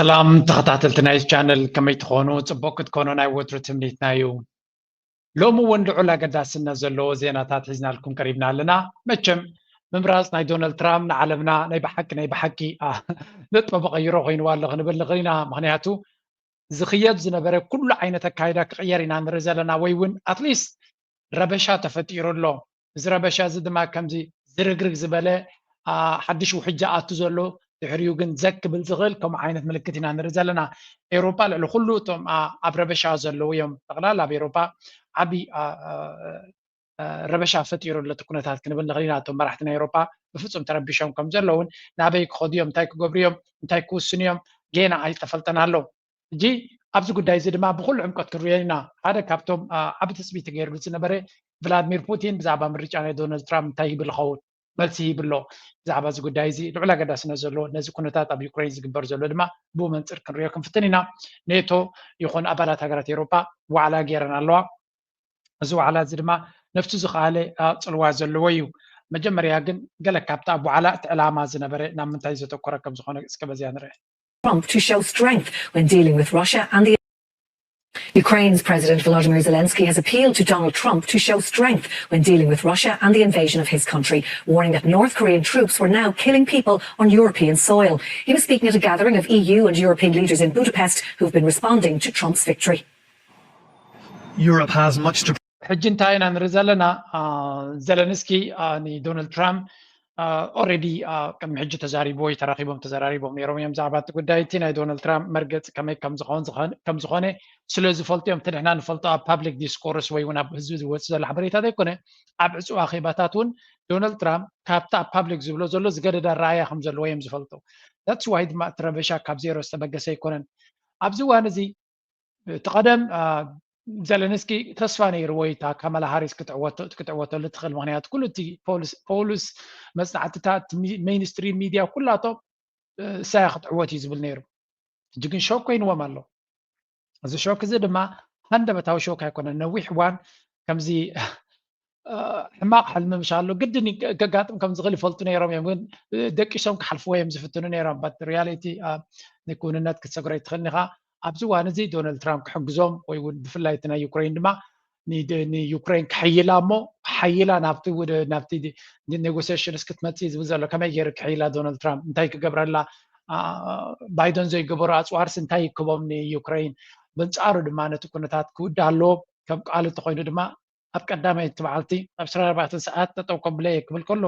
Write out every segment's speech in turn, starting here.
ሰላም ተኸታተልቲ ናይ ቻነል፣ ከመይ ትኾኑ? ጽቡቕ ክትኮኑ ናይ ወትሩ ትምኒትና እዩ። ሎሚ እውን ልዑል ኣገዳስነት ዘለዎ ዜናታት ሒዝናልኩም ቀሪብና ኣለና። መቸም ምምራጽ ናይ ዶናልድ ትራምፕ ንዓለምና ናይ ብሓቂ ናይ ብሓቂ ነጥበ መቐይሮ ኮይንዋ ኣሎ ክንብል ንኽእል ኢና። ምኽንያቱ ዝኽየድ ዝነበረ ኩሉ ዓይነት ኣካይዳ ክቕየር ኢና ንርኢ ዘለና፣ ወይ እውን ኣትሊስት ረበሻ ተፈጢሩ ኣሎ። እዚ ረበሻ እዚ ድማ ከምዚ ዝርግርግ ዝበለ ሓድሽ ውሕጃ ኣቱ ዘሎ፣ ድሕሪኡ ግን ዘክ ክብል ዝኽእል ከምኡ ዓይነት ምልክት ኢና ንርኢ ዘለና። ኤውሮጳ ልዕሊ ኩሉ እቶም ኣብ ረበሻ ዘለዉ እዮም። ጠቕላላ ኣብ ኤውሮጳ ዓቢ ረበሻ ፈጢሩ ኣሎ እቲ ኩነታት ክንብል ንኽእል ኢና። እቶም መራሕቲ ናይ ኤውሮጳ ብፍጹም ተረቢሾም ከም ዘለውን ናበይ ክኸዱ እዮም፣ እንታይ ክገብሩ እዮም፣ እንታይ ክውስኑ እዮም ገና ኣይተፈልጠን ኣሎ። ሕጂ ኣብዚ ጉዳይ እዚ ድማ ብኩሉ ዕምቀት ክንሪኦ ኢና። ሓደ ካብቶም ዓቢ ትጽቢት ተገይርሉ ዝነበረ ቭላድሚር ፑቲን ብዛዕባ ምርጫ ናይ ዶናልድ ትራምፕ እንታይ ይብል ይኸውን? መልሲ ይብሎ። ብዛዕባ እዚ ጉዳይ እዚ ልዑል ኣገዳስነት ዘለዎ ነዚ ኩነታት ኣብ ዩክሬን ዝግበር ዘሎ ድማ ብኡ መንፅር ክንሪኦ ክንፍትን ኢና። ኔቶ ይኹን ኣባላት ሃገራት ኤውሮጳ ዋዕላ ገይረን ኣለዋ። እዚ ዋዕላ እዚ ድማ ነፍሱ ዝኸኣለ ጽልዋ ዘለዎ እዩ። መጀመርያ ግን ገለ ካብቲ ኣብ ዋዕላ እቲ ዕላማ ዝነበረ ናብ ምንታይ ዘተኮረ ከም ዝኾነ እስከ በዚያ ንርአ። Trump to show strength when dealing with Russia and the Ukraine's President Volodymyr Zelensky has appealed to Donald Trump to show strength when dealing with Russia and the invasion of his country, warning that North Korean troops were now killing people on European soil. He was speaking at a gathering of E U and European leaders in Budapest who've been responding to Trump's victory. Europe has much to ሕጂ እንታይ ኢና ንርኢ ዘለና? ዘለንስኪ ንዶናልድ ትራምፕ ኦረዲ ቅድሚ ሕጂ ተዛሪቦ ወይ ተራኺቦም ተዘራሪቦም ነይሮም እዮም። ብዛዕባ እቲ ጉዳይ እቲ ናይ ዶናልድ ትራምፕ መርገፂ ከመይ ከምዝኾን ከም ዝኾነ ስለ ዝፈልጡ እዮም። እቲ ንሕና ንፈልጦ ኣብ ፓብሊክ ዲስኮርስ ወይ እውን ኣብ ህዝቢ ዝወፅእ ዘሎ ሓበሬታ ዘይኮነ ኣብ ዕፁብ ኣኼባታት እውን ዶናልድ ትራምፕ ካብቲ ኣብ ፓብሊክ ዝብሎ ዘሎ ዝገደደ ኣረኣያ ከም ዘለዎ እዮም ዝፈልጡ። ዳትስ ዋይ ድማ እቲ ረበሻ ካብ ዜሮ ዝተበገሰ ኣይኮነን። ኣብዚ እዋን እዚ እቲ ቀደም ዘለንስኪ ተስፋ ነይርዎ እዩ እታ ካማላ ሃሪስ ክትዕወተሉ ትኽእል። ምክንያቱ ኩሉ እቲ ፖሉስ መፅናዕትታት ሜይንስትሪም ሚድያ ኩላቶም እሳያ ክትዕወት እዩ ዝብል ነይሩ። ሕጂ ግን ሾክ ኮይንዎም ኣሎ። እዚ ሾክ እዚ ድማ ሃንደበታዊ ሾክ ኣይኮነን። ነዊሕ እዋን ከምዚ ሕማቕ ሕልሚ ምሽ ኣሎ ግድን ከጋጥም ከም ዝኽእል ይፈልጡ ነይሮም እዮም። ግን ደቂሶም ክሓልፍዎ እዮም ዝፍትኑ ነይሮም። በት ሪያሊቲ ንክውንነት ክትሰግሮ ይትኽእል ኢኻ። ኣብዚ እዋን እዚ ዶናልድ ትራምፕ ክሕግዞም ወይ እውን ብፍላይ እቲ ናይ ዩክሬን ድማ ንዩክሬን ክሕይላ እሞ ሓይላ ናብቲ ናብቲ ኔጎሲሽንስ ክትመፅእ ዝብል ዘሎ ከመይ ገይሩ ክሕይላ ዶናልድ ትራምፕ እንታይ ክገብረላ ባይደን ዘይገበሩ ኣፅዋርስ እንታይ ይክቦም ንዩክሬን? በንፃሩ ድማ ነቲ ኩነታት ክውዳ ኣለዎ። ከም ቃል እንተኮይኑ ድማ ኣብ ቀዳመይቲ መዓልቲ ኣብ ዕስራን ኣርባዕተን ሰዓት ጠጠው ከብለ እየ ክብል ከሎ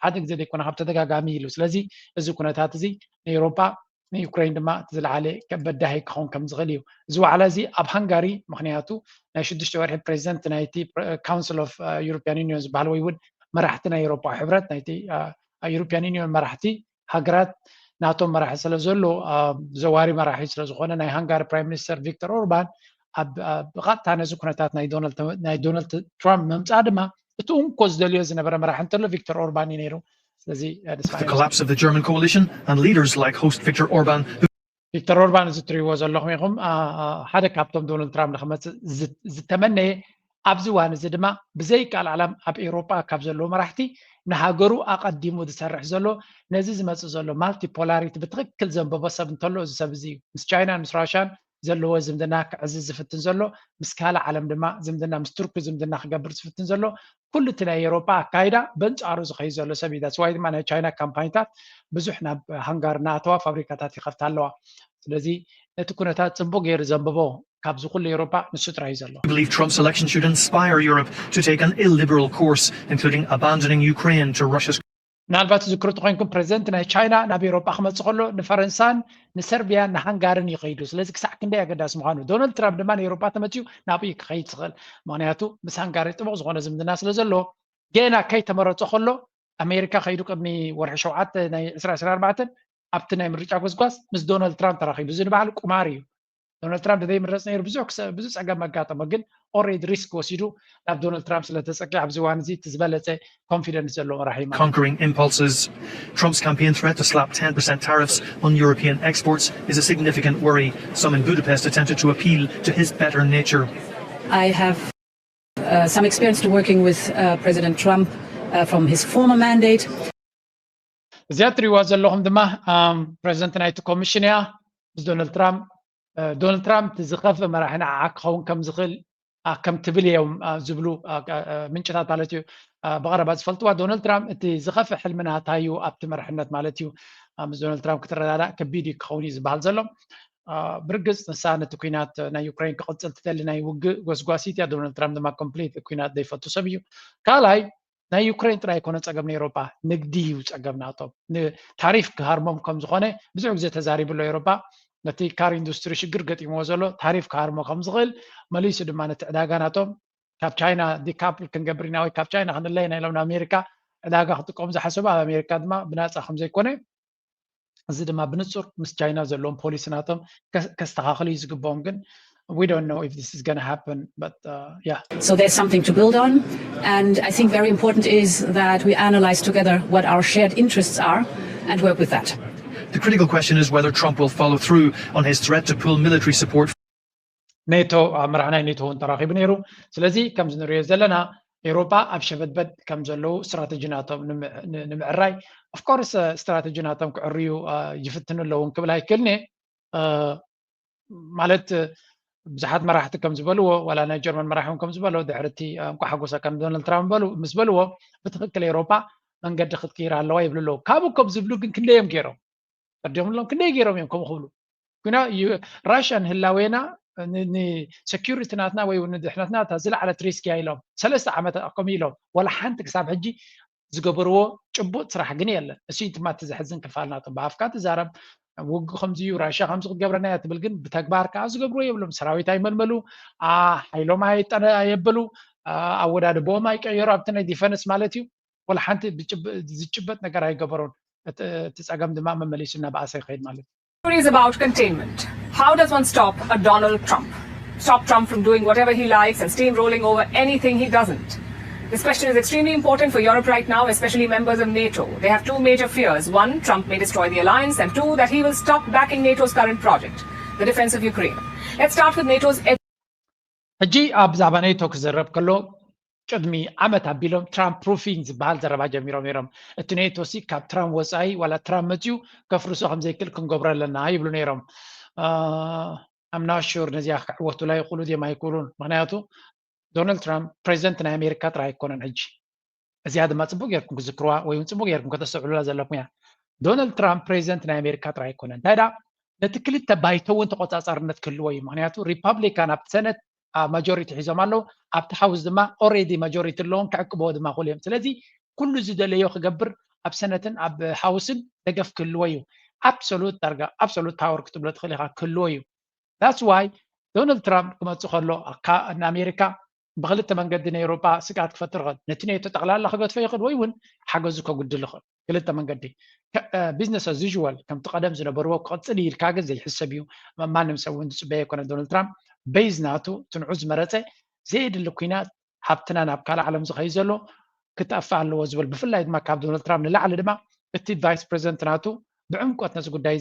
ሓደ ግዜ ዘይኮነ ካብ ተደጋጋሚ ኢሉ። ስለዚ እዚ ኩነታት እዚ ንኤውሮጳ ንዩክሬን ድማ እቲ ዝለዓለ በዳሂ ክኸውን ከም ዝኽእል እዩ። እዚ ዋዕላ እዚ ኣብ ሃንጋሪ ምክንያቱ ናይ ሽዱሽተ ወርሒ ፕሬዚደንት ናይቲ ካውንስል ኦፍ ዩሮፒያን ዩኒዮን ዝበሃል ወይ እውን መራሕቲ ናይ ኤውሮጳ ሕብረት ናይቲ ዩሮፒያን ዩኒዮን መራሕቲ ሃገራት ናቶም መራሒ ስለ ዘሎ ዘዋሪ መራሒ ስለ ዝኾነ ናይ ሃንጋሪ ፕራይም ሚኒስተር ቪክተር ኦርባን ብቐጥታ ነዚ ኩነታት ናይ ዶናልድ ትራምፕ ምምፃእ ድማ እቲ እንኮ ዝደልዮ ዝነበረ መራሒ እንተሎ ቪክተር ኦርባን እዩ ነይሩ። ስለዚ The collapse of the German coalition and leaders like host Viktor Orban who ቪክተር ኦርባን እዚ ትሪእዎ ዘለኹም ኢኹም ሓደ ካብቶም ዶናልድ ትራምፕ ንክመፅእ ዝተመነየ ኣብዚ እዋን እዚ ድማ ብዘይቃል ዓላም ኣብ ኤውሮጳ ካብ ዘለዉ መራሕቲ ንሃገሩ ኣቐዲሙ ዝሰርሕ ዘሎ ነዚ ዝመፅእ ዘሎ ማልቲፖላሪቲ ብትኽክል ዘንበቦ ሰብ እንተሎ እዚ ሰብ እዚ እዩ። ምስ ቻይናን ምስ ራሽያን ዘለዎ ዝምድና ክዕዝዝ ዝፍትን ዘሎ ምስ ካልእ ዓለም ድማ ዝምድና ምስ ቱርኪ ዝምድና ክገብር ዝፍትን ዘሎ ኩሉ እቲ ናይ ኤውሮጳ ኣካይዳ በንፃሩ ዝኸይድ ዘሎ ሰብ እዩ። ዳትስ ዋይ ድማ ናይ ቻይና ካምፓኒታት ብዙሕ ናብ ሃንጋሪ እናኣተዋ ፋብሪካታት ይኸፍታ ኣለዋ። ስለዚ ነቲ ኩነታት ፅቡቅ ገይሩ ዘንብቦ ካብዚ ኩሉ ኤውሮጳ ንሱ ጥራይ እዩ ዘሎ። I believe Trump's election should inspire Europe to take an illiberal course, including abandoning Ukraine to Russia's ምናልባት ዝክሩ ተኮይንኩም ፕሬዚደንት ናይ ቻይና ናብ ኤውሮጳ ክመፅእ ከሎ ንፈረንሳን ንሰርቢያን ንሃንጋርን እዩ ከይዱ። ስለዚ ክሳዕ ክንደይ ኣገዳሲ ምዃኑ ዶናልድ ትራምፕ ድማ ንኤውሮጳ ተመፅዩ ናብኡ እዩ ክኸይድ ዝኽእል። ምክንያቱ ምስ ሃንጋሪ ጥቡቕ ዝኾነ ዝምድና ስለ ዘለዎ ገና ከይተመረፀ ከሎ ኣሜሪካ ከይዱ ቅድሚ ወርሒ ሸውዓተ ናይ ዕስራ ዕስራ ኣርባዕተ ኣብቲ ናይ ምርጫ ጎስጓስ ምስ ዶናልድ ትራምፕ ተራኺቡ። እዚ ንባዕሉ ቁማር እዩ። ዶናልድ ትራምፕ ዘይምረፅ ነይሩ ብዙሕ ብዙ ፀገም ኣጋጠሞ። ግን ኦሬዲ ሪስክ ወሲዱ ናብ ዶናልድ ትራምፕ ስለተፀግዐ ኣብዚ እዋን እዚ እቲ ዝበለፀ ኮንፊደንስ ዘለዎ መራሒ ማለት conquering impulses. Trump's campaign threat to slap ten percent tariffs on European exports is a significant worry. Some in Budapest attempted to appeal to his better nature. I have uh, some experience to working with uh, President Trump uh, from his former mandate. እዚኣ ትሪእዋ ዘለኹም ድማ ፕሬዚደንት ናይቲ ኮሚሽን እያ። ምስ ዶናልድ ትራምፕ ዶናልድ ትራምፕ ዝኸፍእ መራሒ ንዓዓ ክኸውን ከም ዝኽእል ከም ትብል እዮም ዝብሉ ምንጭታት ማለት እዩ። ብቐረባ ዝፈልጥዋ ዶናልድ ትራምፕ እቲ ዝኸፍእ ሕልሚ ናታ እዩ ኣብቲ መራሕነት ማለት እዩ። ምስ ዶናልድ ትራምፕ ክትረዳዳእ ከቢድ እዩ ክኸውን እዩ ዝበሃል ዘሎ። ብርግፅ ንሳ ነቲ ኩናት ናይ ዩክሬን ክቕፅል ትደሊ ናይ ውግእ ጎስጓሲት እያ። ዶናልድ ትራምፕ ድማ ኮምፕሊት ኩናት ዘይፈቱ ሰብ እዩ። ካልኣይ ናይ ዩክሬን ጥራይ ኣይኮነ ፀገም ንኤሮጳ፣ ንግዲ እዩ ፀገም ናቶም። ታሪፍ ክሃርሞም ከም ዝኾነ ብዙሕ ግዜ ተዛሪቡ ኣሎ ኤሮጳ። ነቲ ካር ኢንዱስትሪ ሽግር ገጢምዎ ዘሎ ታሪፍ ክሃርሞ ከም ዝኽእል መሊሱ ድማ ነቲ ዕዳጋ ናቶም ካብ ቻይና ዲካፕል ክንገብር ኢና ወይ ካብ ቻይና ክንለይ ኢና ኢሎም ንኣሜሪካ ዕዳጋ ክጥቀሙ ዝሓሰቡ ኣብ ኣሜሪካ ድማ ብናፃ ከም ዘይኮነ እዚ ድማ ብንፁር ምስ ቻይና ዘለዎም ፖሊሲ ናቶም ከስተኻኽሉ እዩ ዝግብኦም። ግን we don't know if this is going to happen, but uh, yeah. So there's something to build on. And I think very important is that we analyze together what our shared interests are and work with that. The critical question is whether Trump will follow through on his threat to pull military support. ኔቶ መራሕ ናይ ኔቶ እውን ተራኺቡ ነይሩ። ስለዚ ከምዚ ንሪኦ ዘለና ኤውሮጳ ኣብ ሸበድበድ ከም ዘለዉ ስትራተጂ ናቶም ንምዕራይ ኦፍኮርስ ስትራተጂ ናቶም ክዕርዩ ይፍትኑ ኣለዉ ክብል ኣይክእልኒ። ማለት ብዙሓት መራሕቲ ከም ዝበልዎ ዋላ ናይ ጀርመን መራሒ እውን ከም ዝበልዎ ድሕርቲ እንኳ ሓጎሰካ ንዶናልድ ትራምፕ በሉ ምስ በልዎ ብትኽክል ኤውሮጳ መንገዲ ክትቅይር ኣለዋ ይብሉ ኣለዉ። ካብኡ ከም ዝብሉ ግን ክንደይ እዮም ገይሮም? ፈርዲዮምሎም ክንደይ ገይሮም እዮም ከምኡ ክብሉ? ግና ራሽያን ህላዌና ንሰኪሪቲ ናትና ወይ ንድሕነትና እታ ዝለዓለት ሪስክ እያ ኢሎም ሰለስተ ዓመት ከምኡ ኢሎም ዋላ ሓንቲ ክሳብ ሕጂ ዝገበርዎ ጭቡጥ ስራሕ ግን የለን። እሱ ድማ እቲ ዘሕዝን ክፋል ናቶም ብኣፍካ ትዛረብ ውግ ከምዚ እዩ ራሽያ ከምዚ ክትገብረና እያ ትብል ግን ብተግባር ከዓ ዝገብርዎ የብሎም። ሰራዊት ኣይመልመሉ፣ ሓይሎም ኣየበሉ፣ ኣወዳድቦም ኣይቀየሩ ኣብቲ ናይ ዲፈንስ ማለት እዩ። ወላ ሓንቲ ዝጭበጥ ነገር ኣይገበሩን። እቲ ፀገም ድማ መመሊሱ እናበኣሰ ይኸይድ ማለት እዩ። Is about containment. How does one stop a Donald Trump? Stop Trump from doing whatever he likes and steamrolling over anything he doesn't. This question is extremely important for Europe right now, especially members of NATO. They have two major fears. One, Trump may destroy the alliance, and two, that he will stop backing NATO's current project, the defense of Ukraine. Let's start with NATO's ሕጂ ኣብ ብዛዕባ ኔቶ ክዘረብ ከሎ ቅድሚ ዓመት ኣቢሎም ትራምፕ ፕሩፊንግ ዝበሃል ዘረባ ጀሚሮም ነይሮም። እቲ ኔቶ ሲ ካብ ትራምፕ ወፃኢ ዋላ ትራምፕ መፅዩ ከፍርሶ ከም ዘይክእል ክንገብሮ ኣለና ይብሉ ነይሮም። ኣምና ሹር ነዚኣ ክዕወቱላ ይኽእሉ ድዮም ኣይክእሉን። ምክንያቱ ዶናልድ ትራምፕ ፕሬዚደንት ናይ ኣሜሪካ ጥራይ ኣይኮነን ሕጂ። እዚኣ ድማ ፅቡቅ ጌርኩም ክዝክርዋ ወይ እውን ፅቡቅ ጌርኩም ከተስተውዕሉላ ዘለኩም እያ። ዶናልድ ትራምፕ ፕሬዚደንት ናይ ኣሜሪካ ጥራይ ኣይኮነን። እንታይ ደኣ ነቲ ክልተ ባይቶ እውን ተቆፃፃርነት ክህልዎ እዩ። ምክንያቱ ሪፓብሊካን ኣብቲ ሰነት ማጆሪቲ ሒዞም ኣለዉ፣ ኣብቲ ሃውስ ድማ ኦሬዲ ማጆሪቲ ኣለዎም፣ ክዕቅብዎ ድማ ክእሉ እዮም። ስለዚ ኩሉ ዝደለዮ ክገብር ኣብ ሰነትን ኣብ ሃውስን ደገፍ ክህልዎ እዩ። ኣብሶሉት ዳርጋ ኣብሶሉት ፓወር ክትብሎ ትኽእል ኢኻ ክህልዎ እዩ። That's why ዶናልድ ትራምፕ ክመፅእ ከሎ ንኣሜሪካ ብክልተ መንገዲ ንኤውሮጳ ስግኣት ክፈጥር ይኽእል። ነቲ ኔቶ ጠቕላላ ክገድፎ ይኽእል ወይ እውን ሓገዙ ከጉድል ይኽእል። ክልተ መንገዲ business as usual ከምቲ ቀደም ዝነበርዎ ክቕፅል እዩ ኢልካ ግን ዘይሕሰብ እዩ። ማንም ሰብ እውን ዝፅበዮ ኣይኮነ። ዶናልድ ትራምፕ ቤዝ ናቱ እቲ ንዑ ዝመረፀ ዘየድሊ ኩናት ሃብትና ናብ ካልእ ዓለም ዝኸይድ ዘሎ ክጠፍእ ኣለዎ ዝብል ብፍላይ ድማ ካብ ዶናልድ ትራምፕ ንላዕሊ ድማ እቲ ቫይስ ፕሬዚደንት ናቱ ብዕምቆት ነዚ ጉዳይ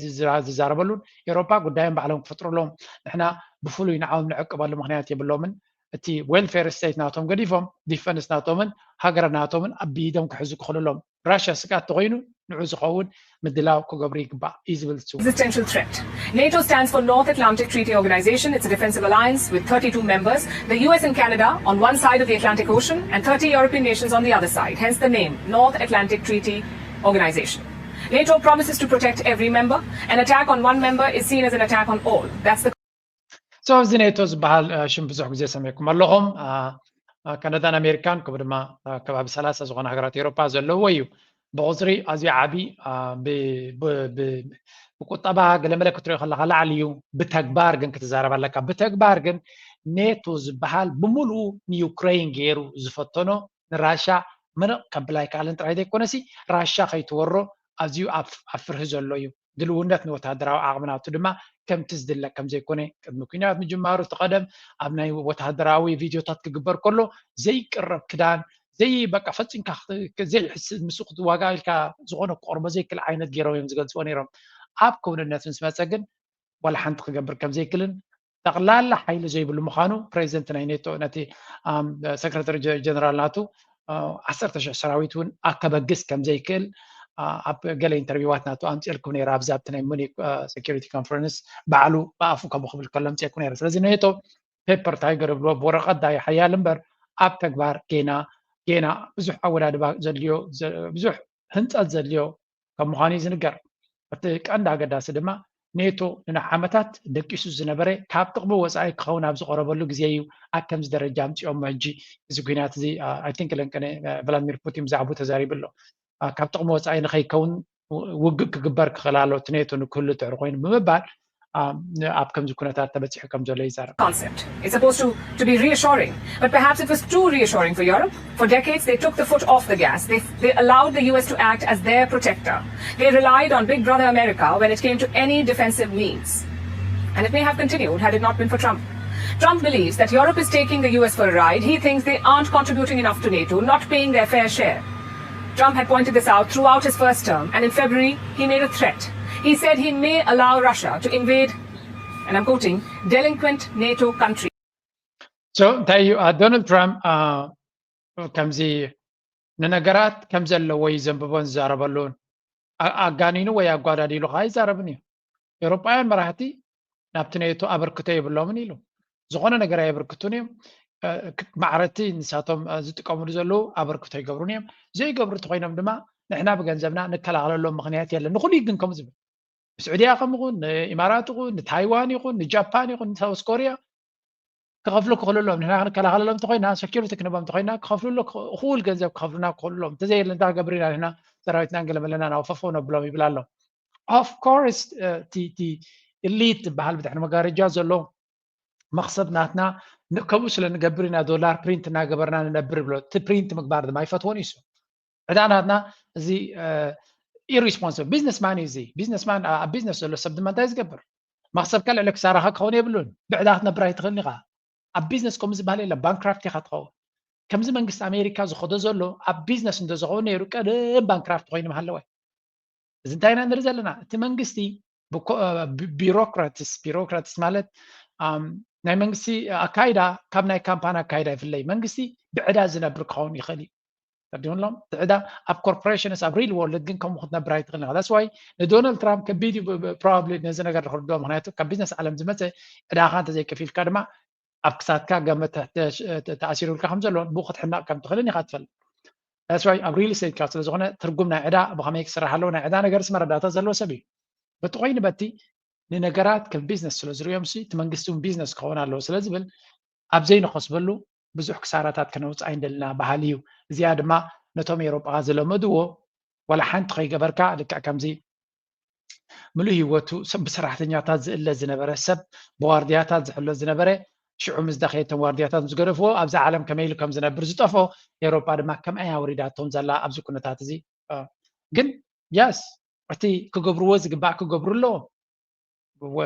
ዝዛረበሉን ኤውሮጳ ጉዳዮም ባዕሎም ክፈጥሩ ኣለዎም። ንሕና ብፍሉይ ንዓኦም ንዕቅበሉ ምክንያት የብሎምን። እቲ ዌልፌር ስቴት ናቶም ገዲፎም ዲፈንስ ናቶምን ሃገር ናቶምን ኣብ ኢዶም ክሕዙ ክኽእሉ ኣለዎም። ራሽያ ስግኣት ተኮይኑ ንዑ ዝኸውን ምድላው ክገብሩ ይግባእ እዩ ዝብል እሱ። Existential threat. NATO stands for North Atlantic Treaty Organization. It's a defensive alliance with thirty-two members, the U S and Canada on one side of the Atlantic Ocean and thirty European nations on the other side, hence the name, North Atlantic Treaty Organization. NATO promises to protect every member. An attack on one member is seen as an attack on all. That's the So እዚ ኔቶ ዝበሃል ሽም ብዙሕ ግዜ ሰሚዕኩም ኣለኹም። ካናዳን ኣሜሪካን ከምኡ ድማ ከባቢ ሰላሳ ዝኾነ ሃገራት ኤውሮፓ ዘለዎ እዩ። ብቁፅሪ ኣዝዩ ዓቢ፣ ብቁጠባ ገለመለ ክትሪኦ ከለካ ላዕሊ እዩ። ብተግባር ግን ክትዛረብ ኣለካ። ብተግባር ግን ኔቶ ዝበሃል ብምሉኡ ንዩክሬን ገይሩ ዝፈተኖ ንራሻ ምንቕ ከብል ኣይከኣለን ጥራይ ዘይኮነሲ ራሻ ከይትወሮ ኣዝዩ ኣብ ፍርሂ ዘሎ እዩ። ድልውነት ንወታደራዊ ዓቕሚ ናቱ ድማ ከምቲ ዝድለ ከም ዘይኮነ ቅድሚ ኩናት ምጅማሩ እቲ ቀደም ኣብ ናይ ወታደራዊ ቪድዮታት ክግበር ከሎ ዘይቅረብ ክዳን ዘይ በቃ ፈጺምካ ዘይሕስብ ምስኡ ክትዋጋ ኢልካ ዝኾነ ክቆርቦ ዘይክእል ዓይነት ገይሮም እዮም ዝገልፅዎ ነይሮም። ኣብ ክውንነት ምስ መፀ ግን ዋላ ሓንቲ ክገብር ከም ዘይክልን ጠቕላላ ሓይሊ ዘይብሉ ምዃኑ ፕሬዚደንት ናይ ኔቶ ነቲ ሰክረታሪ ጀነራል ናቱ ዓሰርተ ሽሕ ሰራዊት እውን ኣከበግስ ከም ዘይክእል ኣብ ገለ ኢንተርቪዋት ናቱ ኣምፅኤልኩም ነይረ፣ ኣብዚ ኣብቲ ናይ ሙኒክ ሴኪሪቲ ኮንፈረንስ ባዕሉ ብኣፉ ከምኡ ክብል ከሎ ኣምፅኤልኩም ነይረ። ስለዚ ኔቶ ፔፐር እንታይ ገረብልዎ ብወረቐት ዳይ ሓያል እምበር ኣብ ተግባር ጌና ጌና ብዙሕ ኣወዳድባ ዘድልዮ ብዙሕ ህንፀት ዘድልዮ ከም ምዃኑ እዩ ዝንገር። እቲ ቀንዲ ኣገዳሲ ድማ ኔቶ ንዓመታት ደቂሱ ዝነበረ ካብ ጥቕሚ ወፃኢ ክኸውን ኣብ ዝቐረበሉ ግዜ እዩ ኣብ ከምዚ ደረጃ ኣምፅኦሞ። ሕጂ እዚ ኩናት እዚ ኣይ ቲንክ ለንቀነ ቭላድሚር ፑቲን ብዛዕባኡ ተዛሪቡ ኣሎ። ካብ ጥቕሚ ወፃኢ ንኸይከውን ውግእ ክግበር ክኽእል ኣሎ፣ እቲ ኔቶ ንክህሉ ትዕሪ ኮይኑ ብምባል ኣብ ከምዚ ኩነታት ተበፂሑ ከም ዘሎ ይዛረብ። Concept. It's supposed to, to be reassuring, but perhaps it was too reassuring for Europe. For decades, they took the foot off the gas. They, they allowed the U S to act as their protector. They relied on Big Brother America when it came to any defensive needs. And it may have continued had it not been for Trump. Trump believes that Europe is taking the U S for a ride. He thinks they aren't contributing enough to NATO, not paying their fair share. Trump had pointed this out throughout his first term, and in February, he made a threat. He said he may allow Russia to invade, and I'm quoting, delinquent NATO country. So እንታይ እዩ ዶናልድ ትራምፕ ከምዚ ንነገራት ከም ዘለዎ እዩ ዘንብቦን ዝዛረበሉን። ኣጋኒኑ ወይ ኣጓዳዲሉ ከዓ ይዛረብን እዩ። ኤውሮጳውያን መራሕቲ ናብቲ ኔቶ ኣበርክቶ የብሎምን ኢሉ። ዝኾነ ነገር ኣየበርክቱን እዮም። ማዕረቲ ንሳቶም ዝጥቀምሉ ዘለዉ ኣበርክቶ ይገብሩን እዮም። ዘይገብሩ እንተኮይኖም ድማ ንሕና ብገንዘብና ንከላኸለሎም ምክንያት የለን። ንኩሉ ግን ከምኡ ዝብል ንስዑድያ ከም ይኹን ንኢማራት ይኹን ንታይዋን ይኹን ንጃፓን ይኹን ንሳውስ ኮሪያ ክኸፍሉ ክኽእሉ ኣለዎም። ንሕና ክንከላኸለሎም እንተኮይና፣ ሰኪሪቲ ክንቦም እንተኮይና ክኸፍሉ እኩል ገንዘብ ክኸፍሉና ክኽእሉ ኣለዎም። እንተዘየለ እንታይ ክገብር ኢና ንሕና ሰራዊትናን ገለመለናን ኣውፈፎ ነብሎም ይብል ኣሎ። ኦፍ ኮርስ እቲ ኢሊት ዝበሃል ብድሕሪ መጋረጃ ዘሎ መኽሰብ ናትና ከምኡ ስለ ንገብር ኢና ዶላር ፕሪንት እናገበርና ንነብር ብሎ። እቲ ፕሪንት ምግባር ድማ ኣይፈትዎን እዩ። ዕዳ ናትና እዚ ኢሪስፖንስብል ቢዝነስማን እዩ። እዚ ቢዝነስማን ኣብ ቢዝነስ ዘሎ ሰብ ድማ እንታይ ዝገብር? መኽሰብካ ልዕሊ ክሳራኻ ክኸውን የብሉን። ብዕዳ ክትነብር ኣይትኽእልን ኢኻ። ኣብ ቢዝነስ ከምኡ ዝበሃል የለን። ባንክራፍት ኢኻ ትኸውን። ከምዚ መንግስቲ ኣሜሪካ ዝኸዶ ዘሎ ኣብ ቢዝነስ እንተዝኸውን ነይሩ ቀደም ባንክራፍት ኮይኑ ምሃለወ። እዚ እንታይ ኢና ንርኢ ዘለና? እቲ መንግስቲ ቢሮክራትስ ቢሮክራትስ ማለት ናይ መንግስቲ ኣካይዳ ካብ ናይ ካምፓኒ ኣካይዳ ይፍለይ። መንግስቲ ብዕዳ ዝነብር ክኸውን ይኽእል እዩ። ተዲምሎም እቲ ዕዳ ኣብ ኮርፖሬሽንስ ኣብ ሪል ወርልድ ግን ከምኡ ክትነብር ኣይትኽእል ኢኻ። ዳስ ዋይ ንዶናልድ ትራምፕ ከቢድ እዩ ፕሮባብሊ ነዚ ነገር ክርድኦ። ምክንያቱ ካብ ቢዝነስ ዓለም ዝመፀ ዕዳኻ እንተዘይከፊልካ ድማ ኣብ ክሳትካ ገመድ ተኣሲሩልካ ከም ዘለዎን ብኡ ክትሕመቕ ከም ትኽእልን ኢኻ ትፈልጥ። ዳስ ዋይ ኣብ ሪል ስቴት ካብ ስለዝኾነ ትርጉም ናይ ዕዳ ብኸመይ ክስራሕ ኣለዎ ናይ ዕዳ ነገርስ መረዳእታ ዘለዎ ሰብ እዩ። በቲ ኮይኑ በቲ ንነገራት ከም ቢዝነስ ስለ ዝርእዮም ሲ እቲ መንግስቲ እውን ቢዝነስ ክኸውን ኣለዎ ስለ ዝብል ኣብ ዘይንኸስበሉ ብዙሕ ክሳራታት ከነውፅእ ኣይንደልና በሃሊ እዩ። እዚኣ ድማ ነቶም ኤውሮጳ ዝለመድዎ ዋላ ሓንቲ ከይገበርካ ልክዕ ከምዚ ምሉእ ህይወቱ ብሰራሕተኛታት ዝእለ ዝነበረ ሰብ ብዋርድያታት ዝሕሎ ዝነበረ ሽዑ ምስ ደኸየ እቶም ዋርድያታት ምስ ገደፍዎ ኣብዛ ዓለም ከመይ ኢሉ ከም ዝነብር ዝጠፍኦ ኤውሮጳ ድማ ከምኣ እያ ኣውሪዳቶም ዘላ ኣብዚ ኩነታት እዚ። ግን ያስ እቲ ክገብርዎ ዝግባእ ክገብሩ ኣለዎም።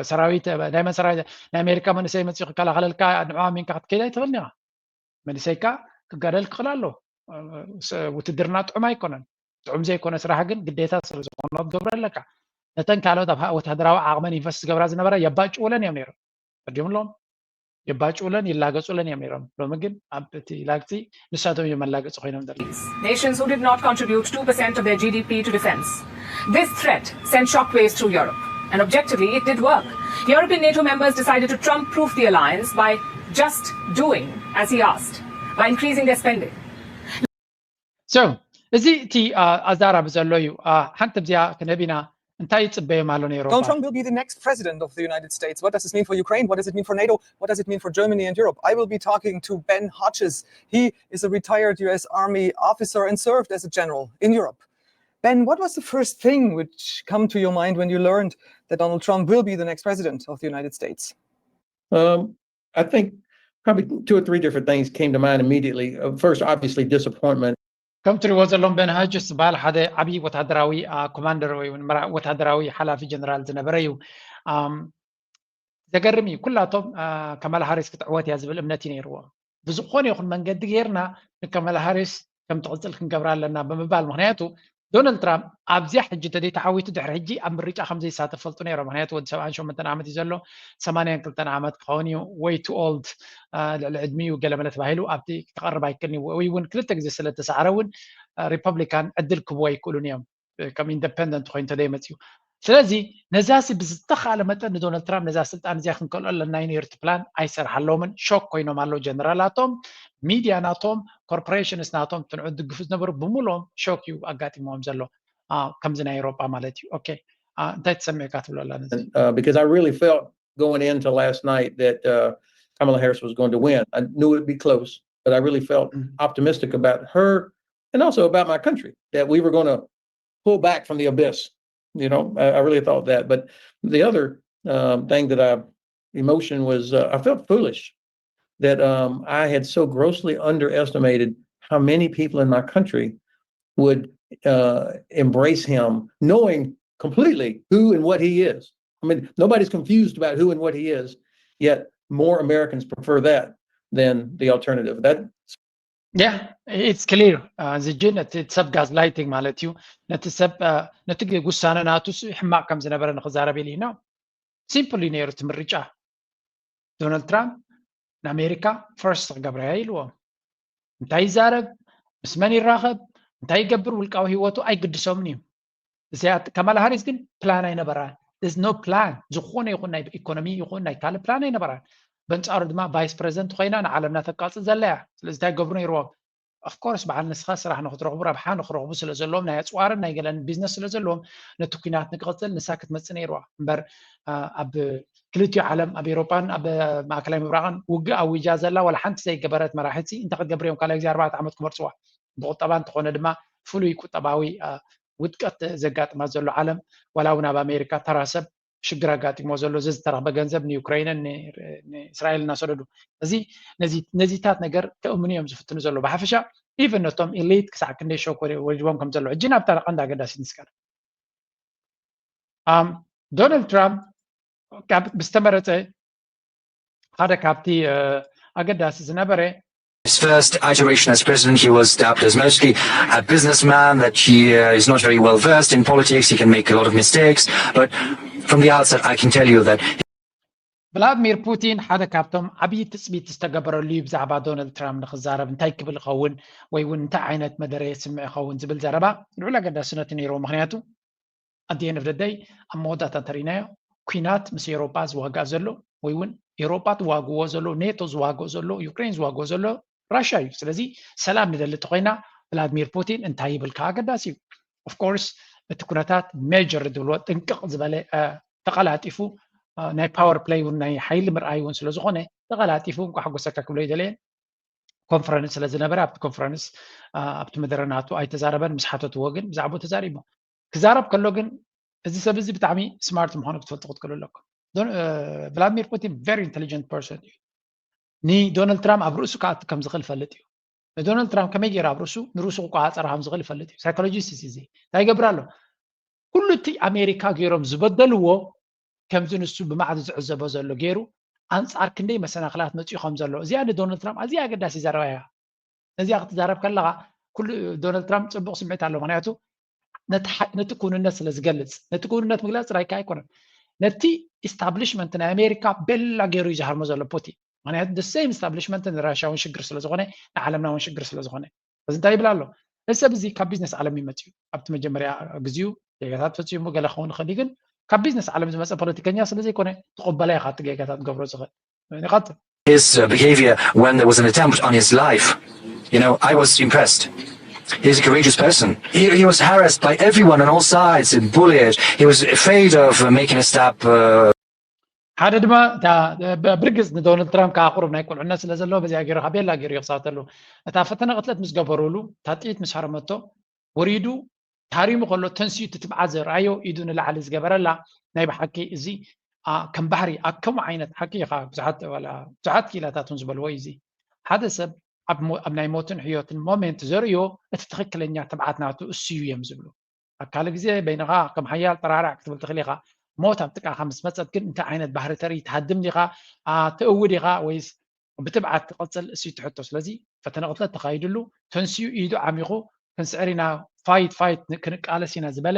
ሰራዊት ናይ መን ሰራዊት ናይ ኣሜሪካ መንእሰይ መፅኡ ክከላኸለልካ ንዑ ኣሚንካ ክትከይድ ኣይትኽእልን ኢኻ። መንእሰይካ ክጋደል ክኽእል ኣሎ። ውትድርና ጥዑም ኣይኮነን። ጥዑም ዘይኮነ ስራሕ ግን ግዴታ ስለ ዝኾነ ክትገብሮ ኣለካ። ነተን ካልኦት ኣብ ወታደራዊ ዓቕመን ኢንቨስት ዝገብራ ዝነበራ የባጭውለን እዮም ነይሮም። ቀዲምሎም የባጭውለን ይላገጹለን እዮም ነይሮም። ሎሚ ግን ኣብ እቲ ላግጺ ንሳቶም እዮም መላገጺ ኮይኖም ዘለዉ። Nations who did not contribute two percent of their G D P to defense. This threat sent shockwaves through Europe. And objectively, it did work. European NATO members decided to Trump proof the alliance by just doing as he asked, by increasing their spending. So እዚ እቲ ኣዛራቢ ዘሎ እዩ። ሓንቲ ብዚኣ ክነቢና እንታይ ይጽበዮም ኣሎ ነይሩ? Donald Trump will be the next president of the United States. What does this mean for Ukraine? What does it mean for NATO? What does it mean for Germany and Europe? I will be talking to Ben Hodges. He is a retired U S Army officer and served as a general in Europe. Ben, what was the first thing which come to your mind when you learned that Donald Trump will be the next president of the United States? Um, I think probably two or three different things came to mind immediately. Uh, first, obviously, disappointment. ከም ትሪእዎ ዘለኹም ቤን ሃጅስ ዝበሃል ሓደ ዓብዪ ወታደራዊ ኮማንደር ወይ ወታደራዊ ሓላፊ ጀነራል ዝነበረ እዩ። ዘገርም እዩ። ኩላቶም ካማላ ሃሪስ ክትዕወት እያ ዝብል እምነት እዩ ነይርዎም። ብዝኾነ ይኹን መንገዲ ጌርና ንካማላ ሃሪስ ከም ትቕፅል ክንገብራ ኣለና ብምባል፣ ምክንያቱ ዶናልድ ትራምፕ ኣብዚኣ ሕጂ እንተዘይተዓዊቱ ድሕሪ ሕጂ ኣብ ምርጫ ከም ዘይሳተፍ ፈልጡ ነይሮም። ምክንያቱ ወዲ ሰብዓን ሸሞንተን ዓመት እዩ ዘሎ፣ ሰማንያን ክልተን ዓመት ክኸውን እዩ፣ ወይ ቱ ኦልድ፣ ልዕሊ ዕድሚኡ ገለመለ ተባሂሉ ኣብቲ ክቐርብ ኣይክእልን እዩ፣ ወይ እውን ክልተ ግዜ ስለ ተሳዕረ እውን ሪፐብሊካን ዕድል ክህብዎ ኣይክእሉን እዮም። ከም ኢንደፐንደንት ኮይኑ ተደይመፅኡ። ስለዚ ነዛሲ ብዝተኻለ መጠን ንዶናልድ ትራምፕ ነዛ ስልጣን እዚኣ ክንከልኦ ኣለና እዩ ነይሩ እቲ ፕላን። ኣይሰርሓሎምን። ሾክ ኮይኖም ኣለዉ ጀነራላቶም፣ ሚድያ ናቶም፣ ኮርፖሬሽንስ ናቶም፣ ትንዑ ድግፉ ዝነበሩ ብምሎም ሾክ እዩ ኣጋጢሞም ዘሎ። ከምዚ ናይ ኤውሮጳ ማለት እዩ። ኦኬ፣ እንታይ ተሰሚዕካ ትብሎ ኣላ ነዚ? Because I really felt going into last night that uh, Kamala Harris was going to win. I knew it'd be close, but I really felt optimistic about her and also about my country, that we were going to pull back from the abyss. You know, I, I really thought that. But the other um, thing that I emotion was uh, I felt foolish that um, I had so grossly underestimated how many people in my country would uh, embrace him, knowing completely who and what he is. I mean, nobody's confused about who and what he is, yet more Americans prefer that than the alternative. That Yeah, it's clear. እዚ ጅን እቲ ሰብ ጋዝ ላይቲንግ ማለት እዩ። ነቲ ሰብ ነቲ ውሳነ ናቱ ሕማቕ ከም ዝነበረ ንክዛረብ ኢሉ ኢና። ሲምፕል እዩ ነይሩ እቲ ምርጫ። ዶናልድ ትራምፕ ንኣሜሪካ ፈርስት ክገብራ እያ ኢልዎም። እንታይ ይዛረብ፣ ምስ መን ይራኸብ፣ እንታይ ይገብር፣ ውልቃዊ ህይወቱ ኣይግድሶምን እዩ። እዚኣ ካማላ ሃሪስ ግን ፕላን ኣይነበራን። There's no plan። ዝኾነ ይኹን ናይ ኢኮኖሚ ይኹን ናይ ካልእ ፕላን ኣይነበራን። በንጻሩ ድማ ቫይስ ፕሬዚደንት ኮይና ንዓለምና ተቃጽል ዘላ እያ። ስለዚ እንታይ ገብሩ ነይርዎም? ኦፍኮርስ በዓል ንስኻ ስራሕ ንክትረኽቡ ረብሓ ንክረኽቡ ስለ ዘለዎም ናይ ኣፅዋርን ናይ ገለን ቢዝነስ ስለ ዘለዎም ነቲ ኩናት ንክቕፅል ንሳ ክትመፅእ ነይርዋ እምበር ኣብ ክልቲኡ ዓለም ኣብ ኤሮጳን ኣብ ማእከላይ ምብራቕን ውግእ ኣዊጃ ዘላ ዋላ ሓንቲ ዘይገበረት መራሒት እንታይ ክትገብር እዮም ካልኣይ ግዜ ኣርባዕተ ዓመት ክመርፅዋ ብቁጠባ እንተኾነ ድማ ፍሉይ ቁጠባዊ ውድቀት ዘጋጥማ ዘሎ ዓለም ዋላ እውን ኣብ ኣሜሪካ ተራ ሰብ ሽግር ኣጋጢሞ ዘሎ እዚ ዝተረኽበ ገንዘብ ንዩክሬንን ንእስራኤል እናሰደዱ እዚ ነዚታት ነገር ከእምኑ እዮም ዝፍትኑ ዘሎ ብሓፈሻ ኢቨን ነቶም ኢሊት ክሳዕ ክንደይ ሾክ ወሪድዎም ከም ዘሎ ሕጂ ናብታ ቀንዲ ኣገዳሲት ንስቀል ዶናልድ ትራምፕ ብዝተመረፀ ሓደ ካብቲ ኣገዳሲ ዝነበረ His first iteration as president, he was dubbed as mostly a businessman, that he uh, is not very well versed in politics, he can make a lot of mistakes, but from the outset, I can tell you that. ቭላድሚር ፑቲን ሓደ ካብቶም ዓብዪ ትፅቢት ዝተገበረሉ እዩ ብዛዕባ ዶናልድ ትራምፕ ንክዛረብ እንታይ ክብል ይኸውን ወይ እውን እንታይ ዓይነት መደረ የስምዕ ይኸውን ዝብል ዘረባ ልዑል ኣገዳስነት ነይርዎ ምክንያቱ ኣደየን ፍደደይ ኣብ መወዳእታ እንተሪእናዮ ኩናት ምስ ኤሮጳ ዝዋጋእ ዘሎ ወይ እውን ኤሮጳ ትዋግዎ ዘሎ ኔቶ ዝዋግኦ ዘሎ ዩክሬን ዝዋግኦ ዘሎ ራሽያ እዩ ስለዚ ሰላም ንደሊ ተኮይና ቭላድሚር ፑቲን እንታይ ይብል ከዓ ኣገዳሲ እዩ ኦፍኮርስ እቲ ኩነታት ሜጀር ዝብልዎ ጥንቅቕ ዝበለ ተቐላጢፉ ናይ ፓወር ፕለይ እውን ናይ ሓይሊ ምርኣይ እውን ስለዝኾነ ተቐላጢፉ እንኳ ሓጎሰካ ክብሎ ይደለየን ኮንፈረንስ ስለ ዝነበረ ኣብቲ ኮንፈረንስ ኣብቲ መደረ ናቱ ኣይተዛረበን ምስ ሓተትዎ ግን ብዛዕባኡ ተዛሪቡ ክዛረብ ከሎ ግን እዚ ሰብ እዚ ብጣዕሚ ስማርት ምዃኑ ክትፈልጡ ክትክእሉ ኣለኩም ቭላድሚር ፑቲን ቨሪ ኢንቴሊጀንት ፐርሰን እዩ ንዶናልድ ትራምፕ ኣብ ርእሱ ክኣቱ ከም ዝኽእል ይፈልጥ እዩ ንዶናልድ ትራምፕ ከመይ ገይሩ ኣብ ርእሱ ንርእሱ ክቆፃፀር ከም ዝኽእል ይፈልጥ እዩ ሳይኮሎጂስት እዚ እንታይ ይገብር ኣሎ ኩሉ እቲ ኣሜሪካ ገይሮም ዝበደልዎ ከምዚ ንሱ ብማዕዶ ዝዕዘቦ ዘሎ ገይሩ ኣንፃር ክንደይ መሰናክላት መፅኡ ከም ዘሎ እዚኣ ንዶናልድ ትራምፕ ኣዝያ ኣገዳሲ ዘረባ እያ ነዚኣ ክትዛረብ ከለካ ኩሉ ዶናልድ ትራምፕ ፅቡቅ ስምዒት ኣሎ ምክንያቱ ነቲ ክውንነት ስለ ዝገልፅ ነቲ ክውንነት ምግላፅ ጥራይ ከዓ ኣይኮነን ነቲ ኢስታብሊሽመንት ናይ ኣሜሪካ ቤላ ገይሩ እዩ ዝሃርሞ ዘሎ ፑቲን ምክንያቱ the same establishment ንራሽያ እውን ሽግር ስለዝኾነ ንዓለምና እውን ሽግር ስለዝኾነ እዚ እንታይ ይብል ኣሎ እዚ ሰብ እዚ ካብ ቢዝነስ ዓለም ይመፅ እዩ ኣብቲ መጀመርያ ግዚኡ ጌጋታት ፈፂሙ ገለ ክኸውን ይኽእል ግን ካብ ቢዝነስ ዓለም ዝመፀ ፖለቲከኛ ስለዘይኮነ ትቕበላ ኢኻ እቲ ጌጋታት ገብሮ ዝኽእል ይቐፅል His uh, behavior when there was an attempt on his life, you know, I was impressed. He's a courageous person. He, he was harassed by everyone on all sides and bullied. He was afraid of uh, making a step. Uh, ሓደ ድማ ብርግፅ ንዶናልድ ትራምፕ ከዓ ቁሩብ ናይ ቁልዕነት ስለ ዘለዎ በዚኣ ገይሩ ቤላ ገይሩ ይኽሳተሉ እታ ፈተነ ቅትለት ምስ ገበሩሉ እታ ጥይት ምስ ሃረመቶ ወሪዱ ታሪሙ ከሎ ተንስኡ እቲ ትብዓት ዘርኣዮ ኢዱ ንላዕሊ ዝገበረላ ናይ ብሓቂ እዚ ከም ባህሪ ኣብ ከምኡ ዓይነት ሓቂ ኢኻ ብዙሓት ብዙሓት ክኢላታት እውን ዝበልዎ እዩ እዚ ሓደ ሰብ ኣብ ናይ ሞትን ሕዮትን ሞሜንት ዘርእዮ እቲ ትኽክለኛ ትብዓት ናቱ እሱ እዩ እዮም ዝብሉ ኣብ ካልእ ግዜ በይንኻ ከም ሓያል ጠራርዕ ክትብል ትኽእል ኢኻ ሞት ኣብ ጥቃኻ ምስ መፀት ግን እንታይ ዓይነት ባህሪ ተርኢ ትሃድም ዲኻ ትእዊ ዲኻ ወይስ ብትብዓት ትቐፅል እሱ ትሕቶ ስለዚ ፈተነ ቅትለት ተኻይድሉ ተንስኡ ኢዱ ዓሚኹ ክንስዕር ኢና ፋይት ፋይት ክንቃለስ ኢና ዝበለ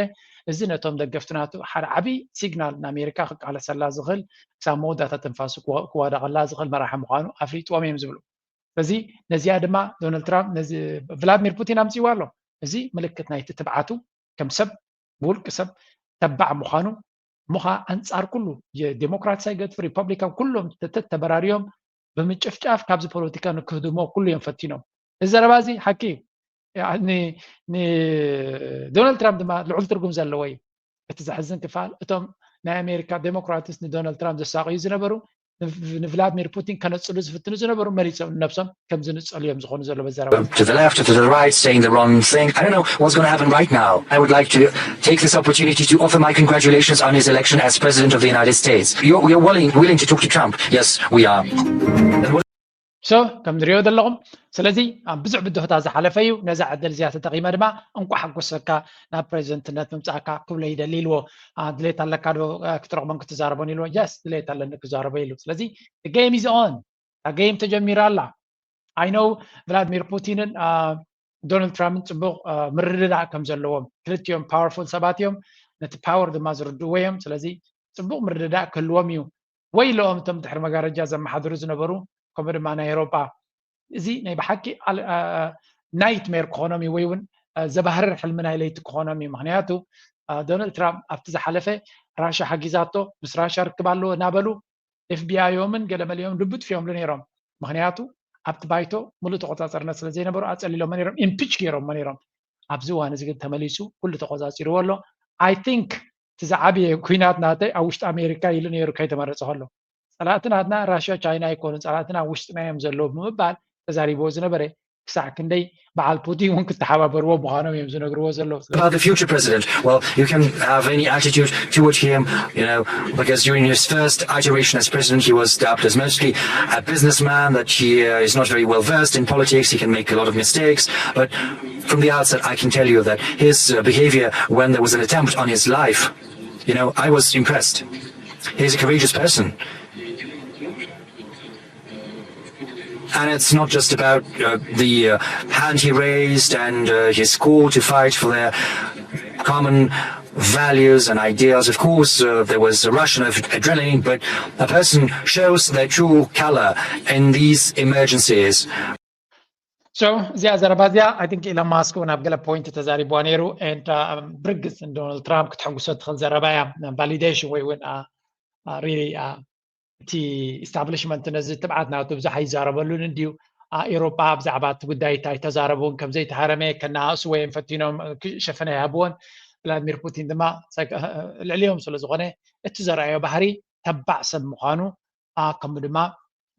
እዚ ነቶም ደገፍቲ ናቱ ሓደ ዓብዪ ሲግናል ንኣሜሪካ ክቃለሰላ ዝኽእል ክሳብ መወዳእታ ትንፋሱ ክዋደቐላ ዝኽእል መራሒ ምዃኑ ኣፍሊጥዎም እዮም ዝብሉ ስለዚ ነዚኣ ድማ ዶናልድ ትራምፕ ነዚ ቭላድሚር ፑቲን ኣምፅዋ ኣሎ እዚ ምልክት ናይቲ ትብዓቱ ከም ሰብ ብውልቂ ሰብ ተባዕ ምዃኑ ምዃ ኣንጻር ኩሉ የዴሞክራትስ ኣይገድፍ ሪፐብሊካን ኩሎም ተተተበራርዮም ብምጭፍጫፍ ካብዚ ፖለቲካ ንክህድሞ ኩሉ እዮም ፈቲኖም። እዚ ዘረባ እዚ ሓቂ እዩ። ንዶናልድ ትራምፕ ድማ ልዑል ትርጉም ዘለዎ እዩ። እቲ ዘሕዝን ክፋል እቶም ናይ ኣሜሪካ ዴሞክራትስ ንዶናልድ ትራምፕ ዘሳቅዩ ዝነበሩ ንቭላድሚር ፑቲን ከነፅሉ ዝፍትኑ ዝነበሩ መሊሶም ነብሶም ከም ዝንፀሉ እዮም ዝኾኑ ዘሎ በዘረባ to the left, to the right, saying the wrong thing. I don't know what's going to happen right now. I would like to take this opportunity to offer my congratulations on his election as President of the United States. You're, you're willing, willing to talk to Trump. Yes, we are. so ከም ንሪኦ ዘለኹም ስለዚ ኣብ ብዙሕ ብድሆታት ዝሓለፈ እዩ። ነዛ ዕድል እዚኣ ተጠቒመ ድማ እንኳዕ ሓጎሰካ ናብ ፕሬዚደንትነት ምምፃእካ ክብሎ ይደሊ ኢልዎ። ድሌት ኣለካ ዶ ክትረኽቦን ክትዛረቦን ኢልዎ። የስ ድሌት ኣለኒ ክዛረቦ ኢሉ። ስለዚ game is on game ተጀሚራ ኣላ። I know ቭላድሚር ፑቲንን ዶናልድ ትራምፕን ፅቡቕ ምርድዳእ ከም ዘለዎም ክልቲኦም powerful ሰባት እዮም። ነቲ power ድማ ዝርድእዎ እዮም። ስለዚ ፅቡቕ ምርድዳእ ክህልዎም እዩ። ወይለኦም እቶም ድሕሪ መጋረጃ ዘመሓድሩ ዝነበሩ ከምኡ ድማ ናይ ኤውሮጳ እዚ ናይ ብሓቂ nightmare ክኾኖም እዩ ወይ እውን ዘባህርር ሕልሚ ናይ ለይቲ ክኾኖም እዩ። ምክንያቱ ዶናልድ ትራምፕ ኣብቲ ዝሓለፈ ራሻ ሓጊዛቶ ምስ ራሻ ርክብ ኣለዎ እናበሉ FBI ኦምን ገለመሊኦም ድብጥፍ እዮምሉ ነይሮም። ምክንያቱ ኣብቲ ባይቶ ሙሉእ ተቆፃፀርነት ስለ ዘይነበሩ ኣፀሊሎሞ ነይሮም፣ impeach ገይሮሞ ነይሮም። ኣብዚ እዋን እዚ ግን ተመሊሱ ኩሉ ተቆፃፂርዎ ኣሎ። I think እቲ ዝዓበየ ኩናት ናተይ ኣብ ውሽጢ ኣሜሪካ ኢሉ ነይሩ ከይተመረፀ ከሎ። ፀላእቲ ናትና ራሽያ ቻይና ኣይኮኑን፣ ፀላእትና ኣብ ውሽጥና እዮም ዘለዉ ብምባል ተዛሪብዎ ዝነበረ ክሳዕ ክንደይ በዓል ፑቲን እውን ክተሓባበርዎ ምዃኖም እዮም ዝነግርዎ ዘለዉ። About the future president, well, you can have any attitude toward him, you know, because during his first iteration as president, he was dubbed as mostly a businessman, that he uh, is not very well versed in politics, he can make a lot of mistakes, but from the outset, I can tell you that his uh, behavior when there was an attempt on his life, you know, I was impressed. He's a courageous person. And it's not just about uh, the uh, hand he raised and uh, his call to fight for their common values and ideas. Of course, uh, there was a rush of adrenaline, but a person shows their true color in these emergencies. So እዚኣ ዘረባ እዚኣ I think ኢሎን ማስክ እውን ኣብ ገለ point ተዛሪብዋ ነይሩ። And ብርግጽ ንዶናልድ ትራምፕ ክትሕጉሶ ትኽእል ዘረባ እያ። Validation ወይ እውን really እቲ establishment ነዚ ትብዓት ናቱ ብዙሕ ኣይዛረበሉን እንድዩ። ኤውሮጳ ብዛዕባ እቲ ጉዳይ እንታይ ተዛረቡን ከም ዘይተሃረመ ከነኣእስዎ እዮም ፈቲኖም፣ ሸፈነ ይሃብዎን። ቭላድሚር ፑቲን ድማ ልዕሊኦም ስለ ዝኾነ እቲ ዘርኣዮ ባህሪ ተባዕ ሰብ ምዃኑ ከምኡ ድማ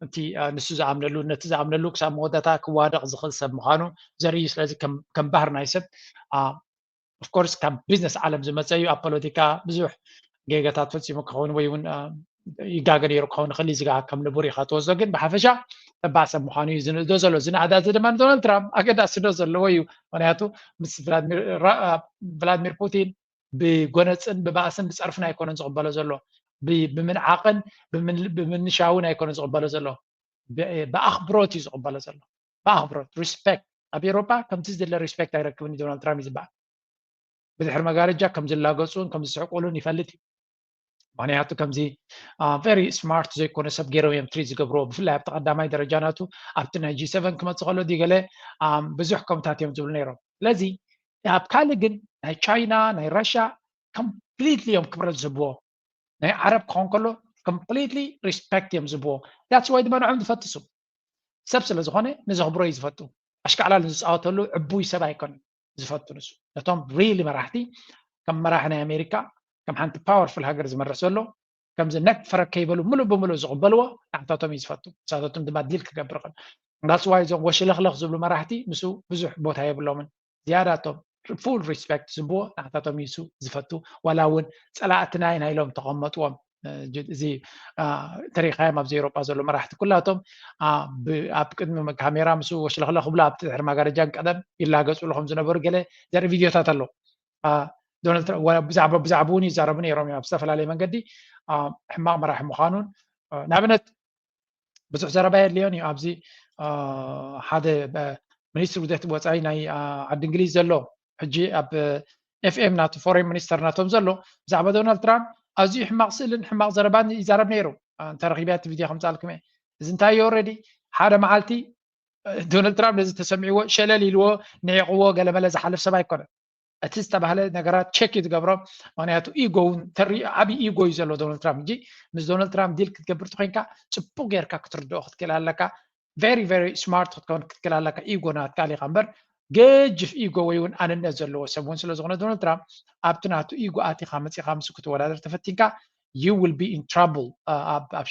እቲ ንሱ ዝኣምነሉ ነቲ ዝኣምነሉ ክሳብ መወዳእታ ክዋደቕ ዝኽእል ሰብ ምዃኑ ዘርኢ እዩ። ስለዚ ከም ባህር ናይ ሰብ of course ካብ ቢዝነስ ዓለም ዝመፀ እዩ። ኣብ ፖለቲካ ብዙሕ ጌጋታት ፈፂሙ ክኸውን ወይ እውን ይጋገ ነይሩ ክኸውን ይኽእል እዩ። እዚጋ ከም ንቡር ኢኻ ትወስዶ፣ ግን ብሓፈሻ ተባዕ ሰብ ምዃኑ እዩ ዝንእዶ ዘሎ። ዝንኣዳዚ ድማ ንዶናልድ ትራምፕ ኣገዳሲ ዶ ዘለዎ እዩ። ምክንያቱ ምስ ቭላድሚር ፑቲን ብጎነፅን ብባእስን ብፀርፍን ኣይኮነን ዝቕበሎ ዘሎ፣ ብምንዓቕን ብምንሻውን ኣይኮነን ዝቕበሎ ዘሎ፣ ብኣኽብሮት እዩ ዝቕበሎ ዘሎ። ብኣኽብሮት respect። ኣብ ኤውሮጳ ከምቲ ዝድለ respect ኣይረክብን እዩ ዶናልድ ትራምፕ እዩ ዝበሃል። ብድሕሪ መጋረጃ ከም ዝላገፁን ከም ዝስሕቁሉን ይፈልጥ እዩ። ምክንያቱ ከምዚ very smart ዘይኮነ ሰብ ገይሮም እዮም treat ዝገብርዎ። ብፍላይ ኣብቲ ቀዳማይ ደረጃ ናቱ ኣብቲ ናይ ጂ ሰቨን ክመፅእ ከሎ ድዩ ገለ ብዙሕ ከምታት እዮም ዝብሉ ነይሮም። ስለዚ ኣብ ካልእ ግን ናይ ቻይና ናይ ራሽያ completely እዮም ክብረት ዝህብዎ። ናይ ዓረብ ክኸውን ከሎ completely respect እዮም ዝህብዎ። That's why ድማ ንዖም ዝፈትሱ ሰብ ስለ ዝኾነ ንዘኽብሮ እዩ ዝፈቱ። ኣሽካዕላል ዝፃወተሉ ዕቡይ ሰብ ኣይኮነን ዝፈቱ። ንሱ ነቶም really መራሕቲ ከም መራሒ ናይ ኣሜሪካ ከም ሓንቲ powerful ሃገር ዝመርሕ ዘሎ ከምዚ ነክ ፈረክ ከይበሉ ምሉእ ብምሉእ ዝቕበልዎ ንዓታቶም እዩ ዝፈቱ። ንሳታቶም ድማ ዲል ክገብር ይኽእል። That's why እዞም ወሽለኽለኽ ዝብሉ መራሕቲ ምስኡ ብዙሕ ቦታ የብሎምን። ዝያዳ እቶም full respect ዝህብዎ ንዓታቶም እዩ ዝፈቱ። ዋላ እውን ፀላእትና ኢና ኢሎም ተቐመጥዎም። እዚ ተሪኻዮም ኣብዚ ኤውሮጳ ዘሎ መራሕቲ ኩላቶም ኣብ ቅድሚ ካሜራ ምስ ወሽለኽለኽ ብሎ ኣብቲ ድሕሪ ማጋረጃን ቀደም ይላገፅሉ ከም ዝነበሩ ገለ ዘርኢ ቪድዮታት ኣሎ። ዶናልድ ትራምፕ ብዛዕባ ብዛዕባ እውን ይዛረቡ ነይሮም እዮም ኣብ ዝተፈላለየ መንገዲ ሕማቕ መራሒ ምዃኑን ንኣብነት ብዙሕ ዘረባ የድልዮን እዩ። ኣብዚ ሓደ ሚኒስትር ጉዳያት ወፃኢ ናይ ዓዲ እንግሊዝ ዘሎ ሕጂ ኣብ ኤፍኤም ናቱ ፎሬን ሚኒስተር ናቶም ዘሎ ብዛዕባ ዶናልድ ትራምፕ ኣዝዩ ሕማቕ ስእልን ሕማቕ ዘረባን ይዛረብ ነይሩ። እንተረኺብያ እቲ ቪድዮ ከምፃልኩም እየ። እዚ እንታይ እዩ already ሓደ መዓልቲ ዶናልድ ትራምፕ ነዚ ተሰሚዕዎ ሸለል ኢልዎ ንዒቕዎ ገለመለ ዝሓልፍ ሰብ ኣይኮነን። እቲ ዝተባህለ ነገራት ቸክ እዩ ዝገብሮ። ምክንያቱ ኢጎ እውን ተሪኡ ዓብዪ ኢጎ እዩ ዘሎ ዶናልድ ትራምፕ። ሕጂ ምስ ዶናልድ ትራምፕ ዲል ክትገብር ተኮይንካ ጽቡቅ ጌርካ ክትርድኦ ክትክእል ኣለካ። ቨሪ ቨሪ ስማርት ክትከውን ክትክእል ኣለካ። ኢጎ ናትካ ኣሊካ እምበር ገጅፍ ኢጎ ወይ እውን ኣንነት ዘለዎ ሰብ እውን ስለ ዝኾነ ዶናልድ ትራምፕ ኣብቲ ናቱ ኢጎ ኣቲኻ መፂኻ ምስ ክትወዳደር ተፈቲንካ you will be in trouble ኣብ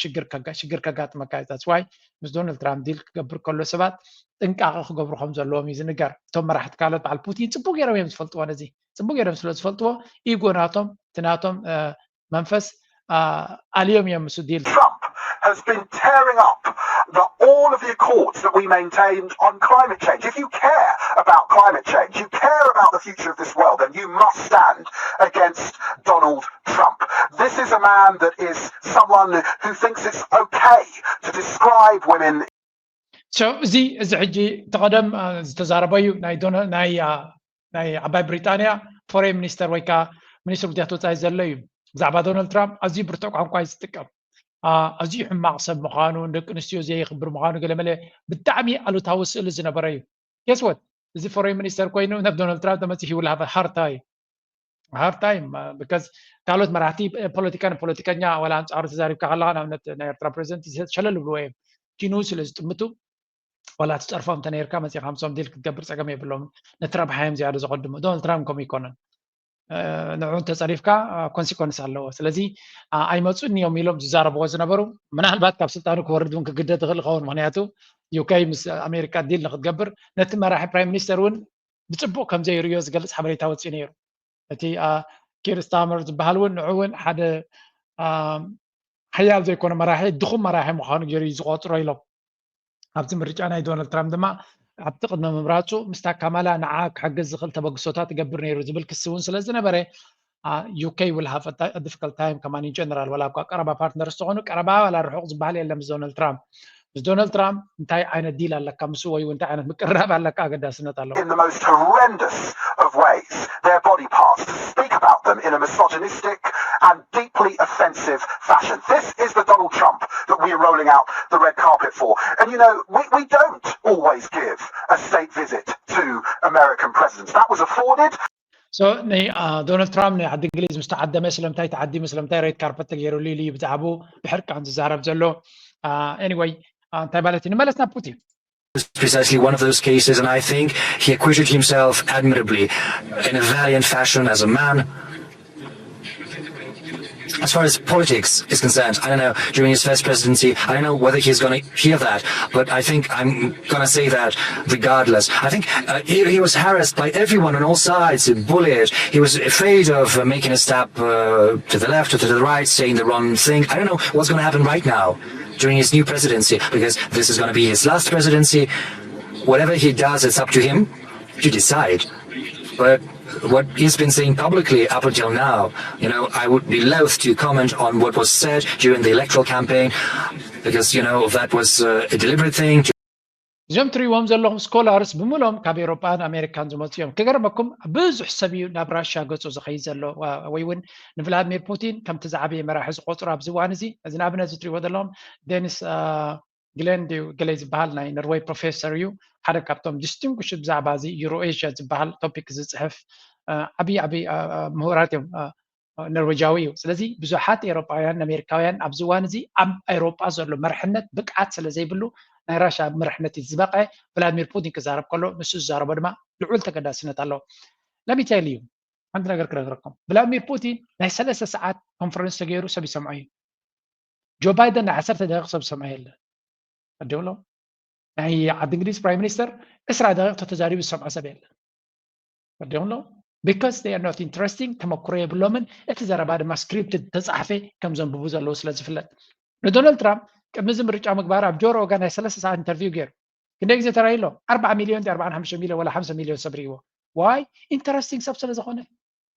ሽግር ከጋጥመካ እዩ። ዋይ ምስ ዶናልድ ትራምፕ ዲል ክገብር ከሎ ሰባት ጥንቃቐ ክገብሩ ከም ዘለዎም እዩ ዝንገር። እቶም መራሕቲ ካልኦት በዓል ፑቲን ፅቡቅ ገይሮም እዮም ዝፈልጥዎ። ነዚ ፅቡቅ ገይሮም ስለ ዝፈልጥዎ ኢጎ ናቶም እቲ ናቶም መንፈስ ኣልዮም እዮም ምስ ዲል Trump has been tearing up the, all of the accords that we maintained on climate change. If you care about climate change, you care about the future of this world, then you must stand against Donald Trump. This is a man that is someone who thinks it's okay to describe women so እዚ እዚ ሕጂ ተቐደም ዝተዛረበ እዩ ናይ ናይ ዓባይ ብሪጣንያ ፎሬን ሚኒስተር ወይ ከዓ ሚኒስትር ጉዳያት ወፃኢ ዘሎ እዩ። ብዛዕባ ዶናልድ ትራምፕ ኣዝዩ ብርቱዕ ቋንቋ እዩ ዝጥቀም። ኣዝዩ ሕማቕ ሰብ ምዃኑ፣ ንደቂ ኣንስትዮ ዘየኽብር ምዃኑ ገለመለ ብጣዕሚ ኣሉታዊ ስእሊ ዝነበረ እዩ። ጌስወት እዚ ፎሬን ሚኒስተር ኮይኑ ናብ ዶናልድ ትራምፕ ተመፂ he will have hard time hard time because ካልኦት መራሕቲ ፖለቲካ ንፖለቲከኛ ዋላ ኣንፃሩ ተዛሪብካ ከለካ ንኣብነት ናይ ኤርትራ ፕሬዚደንት ሸለል ብልዎ እዮም ኪኑ ስለ ዝጥምቱ ዋላ ትፀርፎም እንተነይርካ መፂኻ ምሶም ዲል ክትገብር ፀገም የብሎም ነቲ ረብሓ እዮም ዝያዶ ዘቐድሙ ዶናልድ ትራምፕ ከምኡ ይኮነን ንዑ እንተፀሪፍካ ኮንሲኮንስ ኣለዎ ስለዚ ኣይመፁን እዮም ኢሎም ዝዛረብዎ ዝነበሩ ምናልባት ካብ ስልጣኑ ክወርድ እውን ክግደድ ትኽእል ይኸውን ምክንያቱ ዩኬ ምስ ኣሜሪካ ዲል ንክትገብር ነቲ መራሒ ፕራይም ሚኒስተር እውን ብፅቡቅ ከም ዘይርእዮ ዝገልፅ ሓበሬታ ወፂኡ ነይሩ እቲ ኪር ስታመር ዝበሃል እውን ንዑ እውን ሓደ ሓያል ዘይኮነ መራሒ ድኹም መራሒ ምዃኑ ገይሩ እዩ ዝቆፅሮ ኢሎም ኣብቲ ምርጫ ናይ ዶናልድ ትራምፕ ድማ ኣብቲ ቅድሚ ምምራፁ ምስታ ካማላ ንዓ ክሕግዝ ዝኽእል ተበግሶታት ይገብር ነይሩ ዝብል ክሲ እውን ስለ ዝነበረ UK will have a difficult time ከማን in general ዋላ እኳ ቀረባ ፓርትነር ዝተኾኑ ቀረባ ዋላ ርሑቕ ዝበሃል የለ ምስ ዶናልድ ትራምፕ ምስ ዶናልድ ትራምፕ እንታይ ዓይነት ዲል ኣለካ ምስ ወይ እንታይ ዓይነት ምቅርራብ ኣለካ ኣገዳስነት ኣለዎ in the most horrendous of ways their body parts to speak about them in a misogynistic and deeply offensive fashion. This is the Donald Trump that we are rolling out the red carpet for. And you know, we, we don't always give a state visit to American presidents. That was afforded. So ናይ ዶናልድ ትራምፕ ናይ ዓዲ እንግሊዝ ምስ ተዓደመ ስለምንታይ ተዓዲሙ ስለምንታይ ሬድ ካርፐት ተገይሩሉ ኢሉ እዩ ብዛዕባኡ ብሕርቃን ዝዛረብ ዘሎ anyway እንታይ ማለት እዩ ንመለስ ናብ ፑቲን It's precisely one of those cases, and I think he acquitted himself admirably, in a valiant fashion as a man. As far as politics is concerned, I don't know, during his first presidency, I don't know whether he's going to hear that, but I think I'm going to say that regardless. I think uh, he, he was harassed by everyone on all sides, bullied. He was afraid of uh, making a step uh, to the left or to the right, saying the wrong thing. I don't know what's going to happen right now during his new presidency, because this is going to be his last presidency. Whatever he does, it's up to him to decide. But what he's been saying publicly up until now, you know, I would be loath to comment on what was said during the electoral campaign, because, you know, that was uh, a deliberate thing. To እዞም ትሪእዎም ዘለኹም ስኮላርስ ብምሎም ካብ ኤሮጳን ኣሜሪካን ዝመፁ እዮም ክገርመኩም ብዙሕ ሰብ እዩ ናብ ራሽያ ገፁ ዝኸይድ ዘሎ ወይ እውን ንቭላድሚር ፑቲን ከምቲ ዝዓበየ መራሒ ዝቆፅሩ ኣብዚ እዋን እዚ እዚ ንኣብነት ዝትሪእዎ ዘለኹም ዴኒስ ግሌን ድዩ ገለ ዝበሃል ናይ ኖርወይ ፕሮፌሰር እዩ ሓደ ካብቶም ዲስቲንጉሽ ብዛዕባ እዚ ዩሮ ኤዥያ ዝበሃል ቶፒክ ዝፅሕፍ ዓብዪ ዓብዪ ምሁራት እዮም ኖርዌጃዊ እዩ ስለዚ ብዙሓት ኤሮጳውያን ኣሜሪካውያን ኣብዚ እዋን እዚ ኣብ ኤሮጳ ዘሎ መርሕነት ብቅዓት ስለ ዘይብሉ ናይ ራሻ መርሕነት እዩ ዝበቀ ቭላድሚር ፑቲን ክዛረብ ከሎ ንሱ ዝዛረቦ ድማ ልዑል ተገዳስነት ኣለዎ ለሚቴል እዩ ሓንቲ ነገር ክነግረኩም ቭላድሚር ፑቲን ናይ ሰለስተ ሰዓት ኮንፈረንስ ተገይሩ ሰብ ይሰምዖ እዩ ጆ ባይደን ናይ ዓሰርተ ደቂቕ ሰብ ዝሰምዖ የለ ኣዲብሎ ናይ ዓዲ እንግሊዝ ፕራይም ሚኒስተር ዕስራ ደቂቕ ተተዛሪቡ ዝሰምዖ ሰብ የለ ኣዲብሎ because they are not interesting ተመክሮ የብሎምን እቲ ዘረባ ድማ ስክሪፕት ተፃሕፈ ከም ዘንብቡ ዘለዉ ስለ ዝፍለጥ ንዶናልድ ትራምፕ ቅድሚ እዚ ምርጫ ምግባር ኣብ ጆሮ ኦጋ ናይ ሰለስተ ሰዓት ኢንተርቪው ገይሩ ክንደይ ግዜ ተራይ ኣሎ ኣርባዓ ሚልዮን ኣርባዓ ሓሙሽተ ሚልዮን ወላ ሓምሳ ሚልዮን ሰብ ርእይዎ ዋይ ኢንተረስቲንግ ሰብ ስለ ዝኾነ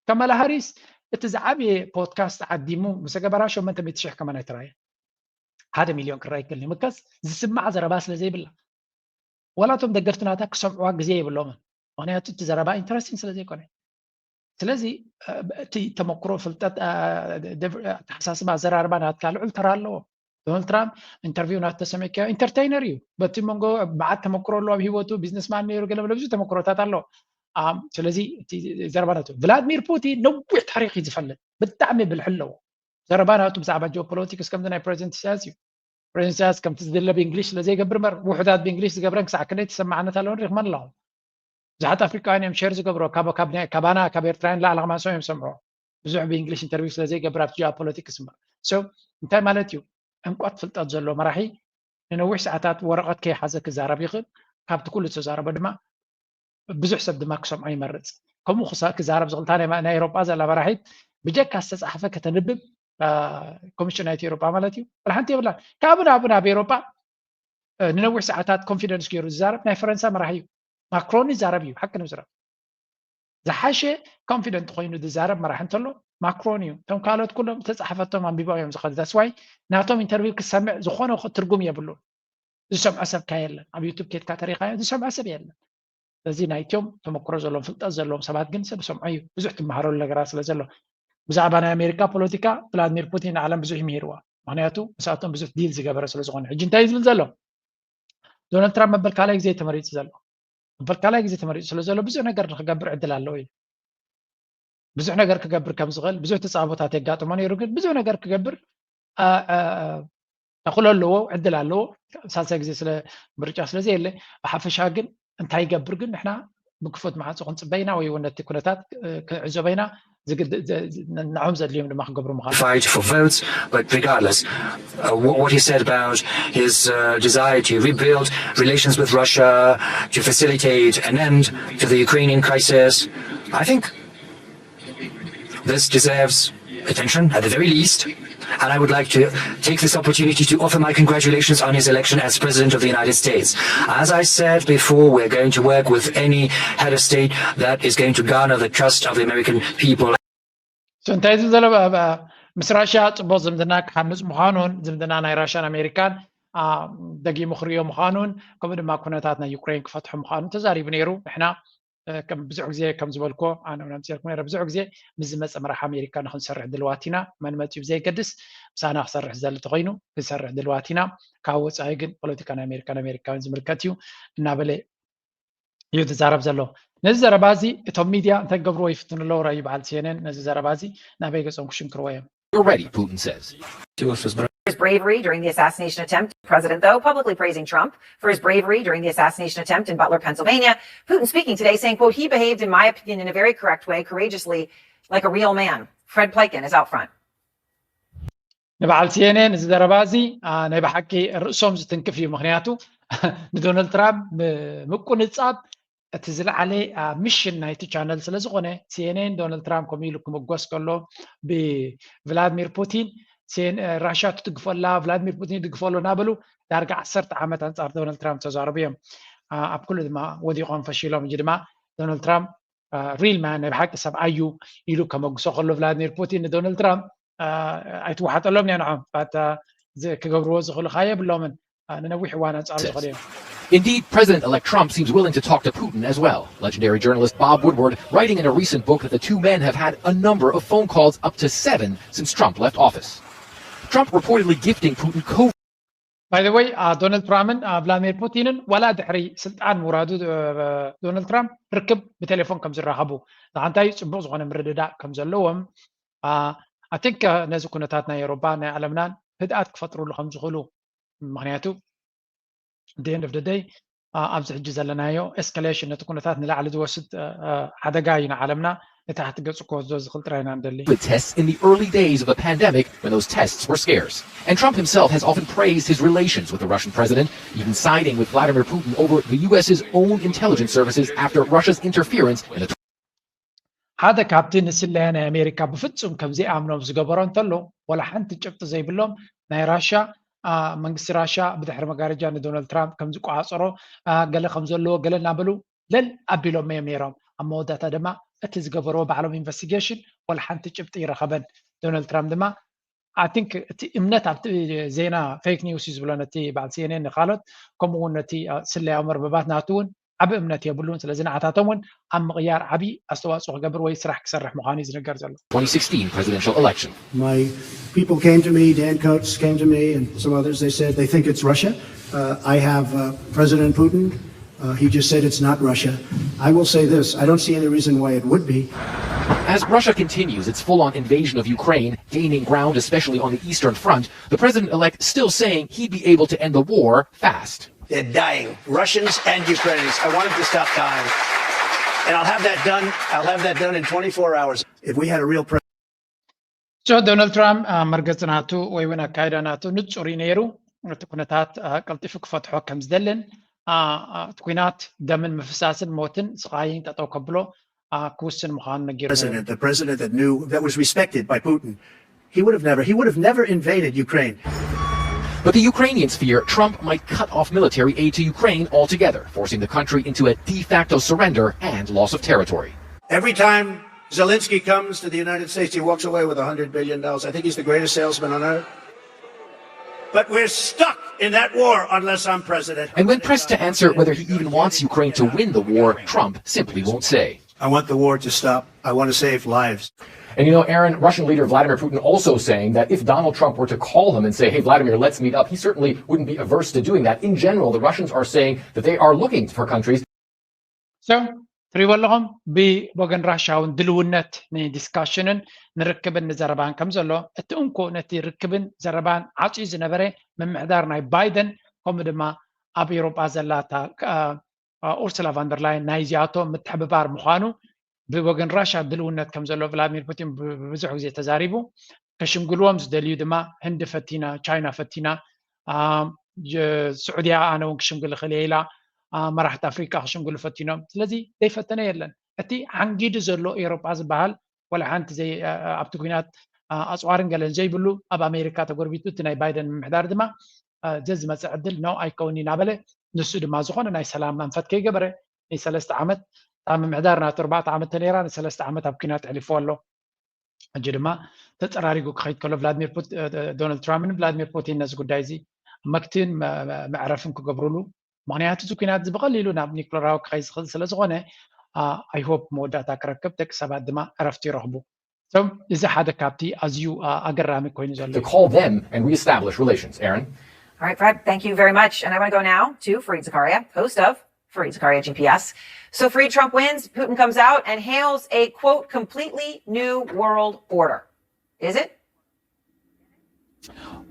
ካማላ ሃሪስ እቲ ዝዓበየ ፖድካስት ዓዲሙ ምስ ገበራ ሸመንተ ሚእቲ ሽሕ ከማን ኣይተራየ ሓደ ሚልዮን ክረኣይ ይክእል ምከስ ዝስማዕ ዘረባ ስለ ዘይብላ ዋላ እቶም ደገፍቲ ናታ ክሰምዕዋ ግዜ የብሎምን ምክንያቱ እቲ ዘረባ ኢንተረስቲንግ ስለ ዘይኮነ ስለዚ እቲ ተመክሮ ፍልጠት ኣተሓሳስባ ኣዘራርባ ናትካ ልዑል ተራ ኣለዎ ዶናልድ ትራምፕ ኢንተርቪው ናተሰሚዕካዮ ኢንተርቴይነር እዩ በቲ መንጎ መዓት ተመክሮ ኣለዎ ኣብ ሂወቱ ቢዝነስማን ነይሩ ገለ ብዙ ተመክሮታት ኣለዎ ስለዚ እቲ ዘረባ ናቱ ቭላድሚር ፑቲን ነዊሕ ታሪክ እዩ ዝፈልጥ፣ ብጣዕሚ ብልሒ ኣለዎ። ዘረባ ናቱ ብዛዕባ ጂኦፖለቲክስ ከምዚ ናይ ፕሬዚደንት ኢሳያስ እዩ። ፕሬዚደንት ኢሳያስ ከምቲ ዝድለ ብእንግሊሽ ስለዘይገብር እምበር ውሑዳት ብእንግሊሽ ዝገብረን ክሳዕ ክንደይ ተሰማዕነት ኣለዎን ሪኽመን ኣለኹ። ብዙሓት ኣፍሪቃውያን እዮም ሸር ዝገብሮ ካባና ካብ ኤርትራውያን ላዕሊ ከማንሶም እዮም ሰምዑ። ብዙሕ ብእንግሊሽ ኢንተርቪው ስለዘይገብር ኣብቲ ጂኦፖለቲክስ እምበር። እንታይ ማለት እዩ? ዕምቆት ፍልጠት ዘሎ መራሒ ንነዊሕ ሰዓታት ወረቐት ከይሓዘ ክዛረብ ይኽእል። ካብቲ ኩሉ ዝተዛረቦ ድማ ብዙሕ ሰብ ድማ ክሰምዖ ይመርፅ። ከምኡ ክዛረብ ዝኽእል እታ ናይ ኤሮጳ ዘላ መራሒት ብጀካ ዝተፃሕፈ ከተንብብ ኮሚሽን ናይቲ ኤሮጳ ማለት እዩ። ሓንቲ የብላ ካብን ኣብን ኣብ ኤሮጳ ንነዊሕ ሰዓታት ኮንፊደንስ ገይሩ ዝዛረብ ናይ ፈረንሳ መራሒ እዩ። ማክሮን ይዛረብ እዩ ሓቂ ንምዝረብ ዝሓሸ ኮንፊደንት ኮይኑ ዝዛረብ መራሒ እንተሎ ማክሮን እዩ። እቶም ካልኦት ኩሎም ዝተፃሓፈቶም ኣንቢቦም እዮም ዝኸዱ። ዳስዋይ ናቶም ኢንተርቪው ክሰምዕ ዝኾነ ትርጉም የብሉን። ዝሰምዖ ሰብ ካ የለን። ኣብ ዩቱብ ኬድካ ተሪኻዮ ዝሰምዖ ሰብ የለን። ስለዚ ናይቶም ተመክሮ ዘለዎም ፍልጠት ዘለዎም ሰባት ግን ሰብ ዝሰምዖ እዩ። ብዙሕ ትመሃረሉ ነገራት ስለ ዘሎ ብዛዕባ ናይ ኣሜሪካ ፖለቲካ ቭላድሚር ፑቲን ንዓለም ብዙሕ ይምሂርዋ። ምክንያቱ ምስኣቶም ብዙሕ ዲል ዝገበረ ስለ ዝኾነ። ሕጂ እንታይ እዩ ዝብል ዘሎ? ዶናልድ ትራምፕ መበል ካልኣይ ግዜ ተመሪፁ ዘሎ። መበል ካልኣይ ግዜ ተመሪፁ ስለ ዘሎ ብዙሕ ነገር ንክገብር ዕድል ኣለዎ እዩ። ብዙሕ ነገር ክገብር ከም ዝኽእል ብዙሕ ተፃቦታት የጋጥሞ ነይሩ፣ ግን ብዙሕ ነገር ክገብር ተኽእሎ ኣለዎ፣ ዕድል ኣለዎ። ሳልሳይ ግዜ ስለ ምርጫ ስለ ዘየለ ብሓፈሻ ግን እንታይ ይገብር ግን ንሕና ብክፉት መዓፁ ክንፅበይና ወይ እውን ነቲ ኩነታት ክንዕዘበይና ንዕም ዘድልዮም ድማ ክገብሩ ምዃኑ fight for votes, but regardless, uh, what, what he said about his uh, desire to rebuild relations with Russia to facilitate an end to the Ukrainian crisis, I think this deserves attention at the very least. And I would like to take this opportunity to offer my congratulations on his election as President of the United States. As I said before, we're going to work with any head of state that is going to garner the trust of the American people. እንታይ እዚ ዘሎ ምስ ራሽያ ፅቡቅ ዝምድና ክሃንፅ ምዃኑን ዝምድና ናይ ራሽያን ኣሜሪካን ደጊሙ ክሪኦ ምዃኑን ከምኡ ድማ ኩነታት ናይ ዩክሬን ክፈትሑ ምዃኑ ተዛሪቡ ነይሩ። ንሕና ብዙሕ ግዜ ከም ዝበልኮ ኣነ እውን ኣምፅልኩም ነረ ብዙሕ ግዜ ምስ ዝመፀ መራሕ ኣሜሪካ ንክንሰርሕ ድልዋት ኢና። መን መፅኡ ብዘይገድስ ምሳና ክሰርሕ ዝደሊ ተኮይኑ ክንሰርሕ ድልዋት ኢና። ካብ ወፃኢ ግን ፖለቲካ ናይ ኣሜሪካ ንኣሜሪካውያን ዝምልከት እዩ እናበለ እዩ ዝዛረብ ዘሎ። ነዚ ዘረባ እዚ እቶም ሚድያ እንታይ ክገብርዎ ይፍትኑ ኣለዉ ረዩ በዓል ሲኤንኤን ነዚ ዘረባ እዚ ናበይ ገፆም ክሽንክርዎ እዮም። Already, Putin says. His bravery during the assassination attempt, the president, though, publicly praising Trump for his bravery during the assassination attempt in Butler, Pennsylvania. Putin speaking today saying, quote, he behaved, in my opinion, in a very correct way, courageously, like a real man. Fred Pleitgen is out front. ንበዓል ሲኤንኤን እዚ ዘረባ እዚ ናይ ብሓቂ ርእሶም ዝትንክፍ እዩ። ምክንያቱ ንዶናልድ ትራምፕ ምቁንፃብ እቲ ዝለዓለ ሚሽን ናይቲ ቻነል ስለ ዝኾነ ሲኤንኤን ዶናልድ ትራምፕ ከምኡ ኢሉ ክምጎስ ከሎ ብቭላድሚር ፑቲን ራሽያ ትድግፎ ኣላ፣ ቭላድሚር ፑቲን ይድግፎ ኣሎ እናበሉ ዳርጋ ዓሰርተ ዓመት ኣንፃር ዶናልድ ትራምፕ ተዛረቡ እዮም። ኣብ ኩሉ ድማ ወዲቖም ፈሺሎም። እዚ ድማ ዶናልድ ትራምፕ ሪል ማን ናይ ብሓቂ ሰብኣይ እዩ ኢሉ ከመጉሶ ከሎ ቭላድሚር ፑቲን ንዶናልድ ትራምፕ ኣይትወሓጠሎም እያ ንዖም ክገብርዎ ዝኽእሉ ካ የብሎምን። ንነዊሕ እዋን ኣንፃር ዝኸደ እዮም። Indeed, President-elect Trump seems willing to talk to Putin as well. Legendary journalist Bob Woodward writing in a recent book that the two men have had a number of phone calls, up to seven, since Trump left office. Trump reportedly gifting Putin covert By the way, ዶናልድ ትራምፕን ቭላድሚር ፑቲንን ዋላ ድሕሪ ስልጣን ምውራዱ ዶናልድ ትራምፕ ርክብ ብቴሌፎን ከም ዝራኸቡ ንሓንታይ ፅቡቅ ዝኾነ ምርድዳእ ከም ዘለዎም I think ነዚ ኩነታት ናይ ኤሮባ ናይ ዓለምናን ህድኣት ክፈጥሩሉ ከም ዝኽእሉ ምክንያቱ the end of the day ኣብዚ ሕጂ ዘለናዮ ኤስካሌሽን ነቲ ኩነታት ንላዕሊ ዝወስድ ሓደጋ እዩ ንዓለምና ንታሕቲ ገፁ ክወስዶ ዝኽእል ጥራይ ኢና ንደሊ። With tests in the early days of the pandemic when those tests were scarce. And Trump himself has often praised his relations with the Russian president, even siding with Vladimir Putin over the U S's own intelligence services after Russia's interference in the ሓደ ካብቲ ንስለያ ናይ ኣሜሪካ ብፍጹም ከም ዘይኣምኖም ዝገበሮ እንተሎ ዋላ ሓንቲ ጭብጢ ዘይብሎም ናይ ራሻ መንግስቲ ራሻ ብድሕሪ መጋረጃ ንዶናልድ ትራምፕ ከም ዝቆፃፀሮ ገለ ከም ዘለዎ ገለ እናበሉ ለል ኣቢሎም እዮም ነይሮም። ኣብ መወዳእታ ድማ እቲ ዝገበርዎ ባዕሎም ኢንቨስቲጌሽን ዋላ ሓንቲ ጭብጢ ይረኸበን። ዶናልድ ትራምፕ ድማ I think እቲ እምነት ኣብቲ ዜና ፌክ ኒውስ እዩ ዝብሎ ነቲ በዓል ሲኤንኤን ንካልኦት ከምኡ እውን ነቲ ስለያዊ መርበባት ናቱ እውን ዓቢ እምነት የብሉን። ስለዚ ንዓታቶም እውን ኣብ ምቕያር ዓቢ ኣስተዋፅኦ ክገብር ወይ ስራሕ ክሰርሕ ምዃኑ እዩ ዝንገር ዘሎ። twenty sixteen presidential election. My people came to me, Dan Coats came to me, and some others. They said they think it's Russia. Uh, I have uh, President Putin Uh, he just said it's not Russia. I will say this, I don't see any reason why it would be. As Russia continues its full on invasion of Ukraine, gaining ground, especially on the Eastern Front, the president elect still saying he'd be able to end the war fast. They're dying, Russians and Ukrainians. I want them to stop dying. And I'll have that done. I'll have that done in twenty-four hours. If we had a real president. ሶ ዶናልድ ትራምፕ መርገፂ ናቱ ወይ እውን ኣካይዳ ናቱ ንፁር እዩ ነይሩ። እቲ ኩነታት ቀልጢፉ ክፈትሖ ከም ዝደልን እቲ ኩናት ደምን ምፍሳስን ሞትን ስቃይን ጠጠው ከብሎ ክውስን ምዃኑ ነጊሩ። The president that knew, that was respected by Putin, he would have never, he would have never invaded Ukraine. But the Ukrainians fear Trump might cut off military aid to Ukraine altogether, forcing the country into a de facto surrender and loss of territory. Every time Zelensky comes to the United States, he walks away with a hundred billion dollars. I think he's the greatest salesman on earth. But we're stuck in that war unless I'm president. And when pressed to answer whether he even wants Ukraine to win the war, Trump simply won't say. I want the war to stop. I want to save lives. And you know, Aaron, Russian leader Vladimir Putin also saying that if Donald Trump were to call him and say, "Hey, Vladimir, let's meet up," he certainly wouldn't be averse to doing that. In general, the Russians are saying that they are looking for countries. So ትሪእዎ ኣለኹም፣ ብወገን ራሻ እውን ድልውነት ንዲስካሽንን ንርክብን ንዘረባን ከም ዘሎ፣ እቲ እንኮ ነቲ ርክብን ዘረባን ዓፅዩ ዝነበረ ምምሕዳር ናይ ባይደን ከምኡ ድማ ኣብ ኤውሮጳ ዘላታ ኡርሱላ ቫንደርላይን ናይዚኣቶም ምትሕብባር ምዃኑ ብወገን ራሻ ድልውነት ከም ዘሎ ቭላድሚር ፑቲን ብብዙሕ ግዜ ተዛሪቡ። ከሽምግልዎም ዝደልዩ ድማ ህንዲ ፈቲና፣ ቻይና ፈቲና፣ ስዑድያ ኣነ እውን ክሽምግል እኽእል እየ ኢላ፣ መራሕቲ ኣፍሪቃ ክሽምግሉ ፈቲኖም። ስለዚ ዘይፈተነ የለን። እቲ ሓንጊዱ ዘሎ ኤውሮጳ ዝበሃል ወላ ሓንቲ ኣብቲ ኩናት ኣፅዋርን ገለን ዘይብሉ ኣብ ኣሜሪካ ተጎርቢቱ፣ እቲ ናይ ባይደን ምምሕዳር ድማ ዘዝመፅእ ዕድል ነው ኣይከውን እናበለ ንሱ ድማ ዝኾነ ናይ ሰላም ኣንፈት ከይገበረ ንሰለስተ ዓመት ኣብ ምምሕዳር ናቱ ኣርባዕተ ዓመት ተነይራ ንሰለስተ ዓመት ኣብ ኩናት ኣሕሊፍዎ ኣሎ። ሕጂ ድማ ተፀራሪጉ ክኸይድ ከሎ ቭላድሚር ዶናልድ ትራምፕ ን ቭላድሚር ፑቲን ነዚ ጉዳይ እዚ መክትን መዕረፍን ክገብሩሉ፣ ምክንያቱ እዚ ኩናት እዚ ብቐሊሉ ናብ ኒክለራዊ ክኸይድ ዝኽእል ስለ ዝኾነ፣ I hope መወዳእታ ክረክብ፣ ደቂ ሰባት ድማ ዕረፍቲ ይረኽቡ። So እዚ ሓደ ካብቲ ኣዝዩ ኣገራሚ ኮይኑ ዘሎ። To call them and reestablish relations. Aaron? All right, Fred, thank you very much. And I want to go now to Fareed Zakaria, host of Fareed Zakaria G P S. So Fareed, Trump wins, Putin comes out and hails a, quote, completely new world order. Is it?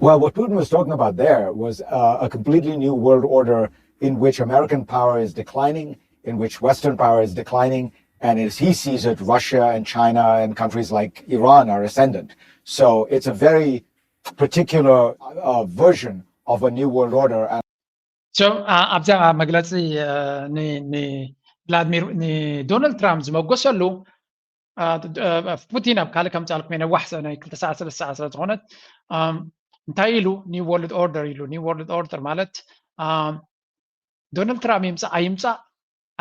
Well, what Putin was talking about there was uh, a completely new world order in which American power is declining, in which Western power is declining, and as he sees it, Russia and China and countries like Iran are ascendant. So it's a very particular uh, version of a new world order. And So ኣብዛ መግለፂ ንዶናልድ ትራምፕ ዝመጎሰሉ ፑቲን ኣብ ካልእ ከምፃልኩም ነዋሕ ናይ ክልተ ሰዓት ሰለስተ ሰዓት ስለዝኾነት እንታይ ኢሉ? New World Order ኢሉ። New World Order ማለት ዶናልድ ትራምፕ ይምፃእ ኣይምፃእ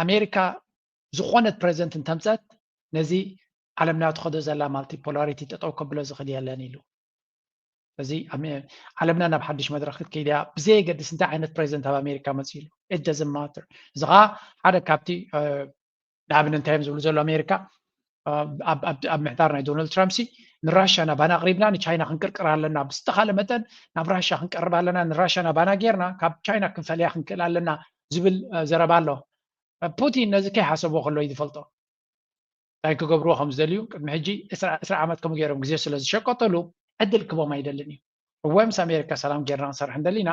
ኣሜሪካ ዝኾነት ፕሬዚደንት እንተምፀት ነዚ ዓለምና ትኸዶ ዘላ ማልቲፖላሪቲ ጠጠው ከብሎ ዝኽእል የለን ኢሉ። እዚ ዓለምና ናብ ሓድሽ መድረክ ክትከይድ እያ ብዘየገድስ እንታይ ዓይነት ፕሬዚደንት ኣብ ኣሜሪካ መፅእ ኢሉ። It doesn't matter። እዚ ከዓ ሓደ ካብቲ ንኣብነት እንታይ እዮም ዝብሉ ዘሎ ኣሜሪካ ኣብ ምሕዳር ናይ ዶናልድ ትራምፕ ሲ ንራሽያ ናባና ኣቅሪብና ንቻይና ክንቅርቅር ኣለና፣ ብዝተኻለ መጠን ናብ ራሽያ ክንቀርብ ኣለና፣ ንራሽያ ናባና ጌርና ካብ ቻይና ክንፈልያ ክንክእል ኣለና ዝብል ዘረባ ኣሎ። ፑቲን ነዚ ከይሓሰቦ ከሎ እዩ ዝፈልጦ እንታይ ክገብርዎ ከም ዝደልዩ። ቅድሚ ሕጂ ዕስራ ዓመት ከምኡ ገይሮም ግዜ ስለ ዝሸቀጠሉ ዕድል ክቦም ኣይደልን እዩ። እወ ምስ ኣሜሪካ ሰላም ጌርና ክንሰርሕ እንደሊና፣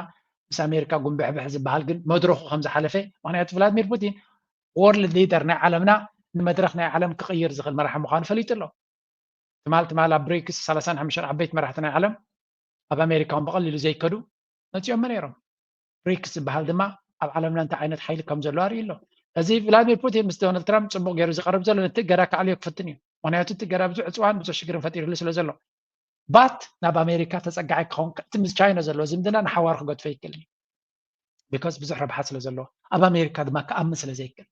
ምስ ኣሜሪካ ጉንብሕብሕ ዝበሃል ግን መድረኹ ከም ዝሓለፈ፣ ምክንያቱ ቭላድሚር ፑቲን ወርልድ ሊደር ናይ ዓለምና ንመድረኽ ናይ ዓለም ክቕይር ዝኽእል መራሒ ምዃኑ ፈሊጡ ኣሎ። ትማል ትማል ኣብ ብሪክስ ሰላሳን ሓሙሽተን ዓበይቲ መራሕቲ ናይ ዓለም ኣብ ኣሜሪካ እውን ብቐሊሉ ዘይከዱ መፂኦሞ ነይሮም። ብሪክስ ዝበሃል ድማ ኣብ ዓለምና እንታይ ዓይነት ሓይሊ ከም ዘሎ ኣርእዩ ኣሎ። እዚ ቭላድሚር ፑቲን ምስ ዶናልድ ትራምፕ ፅቡቕ ገይሩ ዝቐርብ ዘሎ ነቲ እገዳ ከዕልዮ ክፍትን እዩ። ምክንያቱ እቲ እገዳ ብዙሕ ዕፅዋን ብዙሕ ሽግርን ፈጢሩሉ ስለ ዘሎ። ባት ናብ ኣሜሪካ ተፀጋዒ ክኸውን እቲ ምስ ቻይና ዘለዎ ዝምድና ንሓዋሩ ክገድፎ ይክእል እዩ። ቢኮዝ ብዙሕ ረብሓ ስለ ዘለዎ ኣብ ኣሜሪካ ድማ ክኣምን ስለ ዘይክእል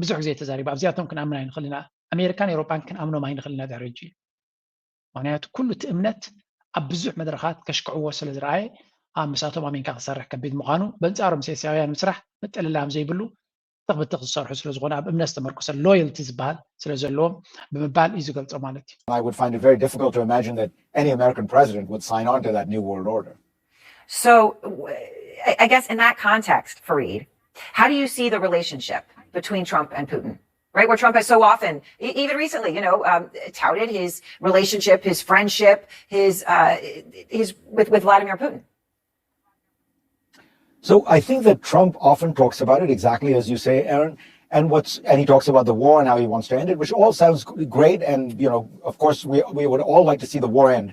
ብዙሕ ግዜ ተዛሪቡ ኣብዚኣቶም ክንኣምን ኣይንኽእል ኢና። ኣሜሪካን ኤውሮጳን ክንኣምኖም ኣይንኽእል ኢና ድሕሪ ሕጂ። ምክንያቱ ኩሉ እቲ እምነት ኣብ ብዙሕ መድረኻት ከሽክዕዎ ስለ ዝረኣየ ኣብ ምሳቶም ኣሚንካ ክሰርሕ ከቢድ ምዃኑ በንጻሮም ሴስያውያን ምስራሕ ምጥልላም ዘይብሉ ትኽ ብትኽ ዝሰርሑ ስለ ዝኾነ ኣብ እምነት ዝተመርኮሰ ሎየልቲ ዝበሃል ስለ ዘለዎም ብምባል እዩ ዝገልጾ ማለት እዩ። I would find it very difficult to imagine that any American president would sign on to that new world order. So, I guess in that context, Fareed, How do you see the relationship between Trump and Putin? Right, where Trump has so often, e- even recently, you know, um, touted his relationship, his friendship, his uh, his with with Vladimir Putin. So I think that Trump often talks about it exactly as you say, Aaron, and what's and he talks about the war and how he wants to end it, which all sounds great. And you know, of course, we we would all like to see the war end.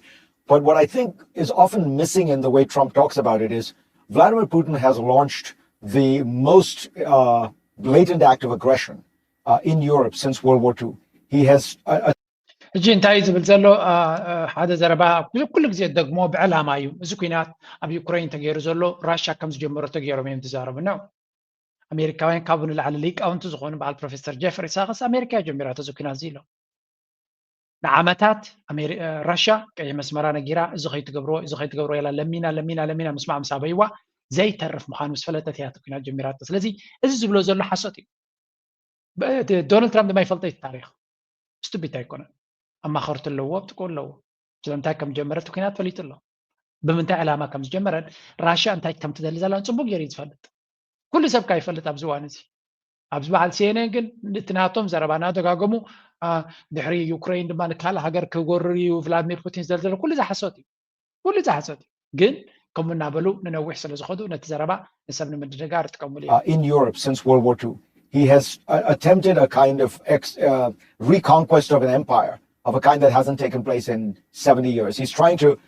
But what I think is often missing in the way Trump talks about it is Vladimir Putin has launched the most uh, blatant act of aggression uh, in Europe since World War Two. He has uh, ሕጂ እንታይ እዩ ዝብል ዘሎ? ሓደ ዘረባ ኩሉ ግዜ ደግሞ ብዕላማ እዩ። እዚ ኩናት ኣብ ዩክሬን ተገይሩ ዘሎ ራሻ ከም ዝጀመሮ ተገይሮም እዮም ዝዛረቡ ነው። ኣሜሪካውያን ካብኡ ንላዕሊ ሊቃውንቲ ዝኾኑ በዓል ፕሮፌሰር ጀፍሪ ሳክስ ኣሜሪካ ጀሚራቶ እዚ ኩናት እዚ ኢሎም። ንዓመታት ራሻ ቀይ መስመራ ነጊራ እዚ ከይትገብርዎ እዚ ከይትገብርዎ ኢላ ለሚና ለሚና ለሚና ምስማዕ ምስ ኣበይዋ ዘይተርፍ ምዃኑ ምስ ፈለጠት እያ እቲ ኩናት ጀሚራቶ። ስለዚ እዚ ዝብሎ ዘሎ ሓሶት እዩ። ዶናልድ ትራምፕ ድማ ይፈልጦ እዩ ታሪክ። ስቱፒድ ኣይኮነን። ኣማኸርቲ ኣለዎ፣ ኣብጥቁ ኣለዎ። ስለምንታይ ከም ጀመረ እቲ ኩናት ፈሊጡ ኣሎ። ብምንታይ ዕላማ ከም ዝጀመረን ራሽያ እንታይ ከም ትደሊ ዘላን ፅቡቅ ገይሩ እዩ ዝፈልጥ። ኩሉ ሰብ ካ ይፈልጥ ኣብዚ እዋን እዚ። ኣብዚ በዓል ሲኤንኤን ግን እቲ ናቶም ዘረባ እናደጋገሙ ድሕሪ ዩክሬን ድማ ንካልእ ሃገር ክጎርር እዩ ቭላድሚር ፑቲን ዝደልዘለ ኩሉ ዝሓሶት እዩ። ኩሉ ዝሓሶት እዩ። ግን ከምኡ እናበሉ ንነዊሕ ስለ ዝኸዱ ነቲ ዘረባ ንሰብ ንምድንጋር ይጥቀሙሉ እዮም። in Europe since World War Two. He has uh, attempted a kind of ex, uh, reconquest of an empire of a kind that hasn't taken place in seventy years. He's trying to uh,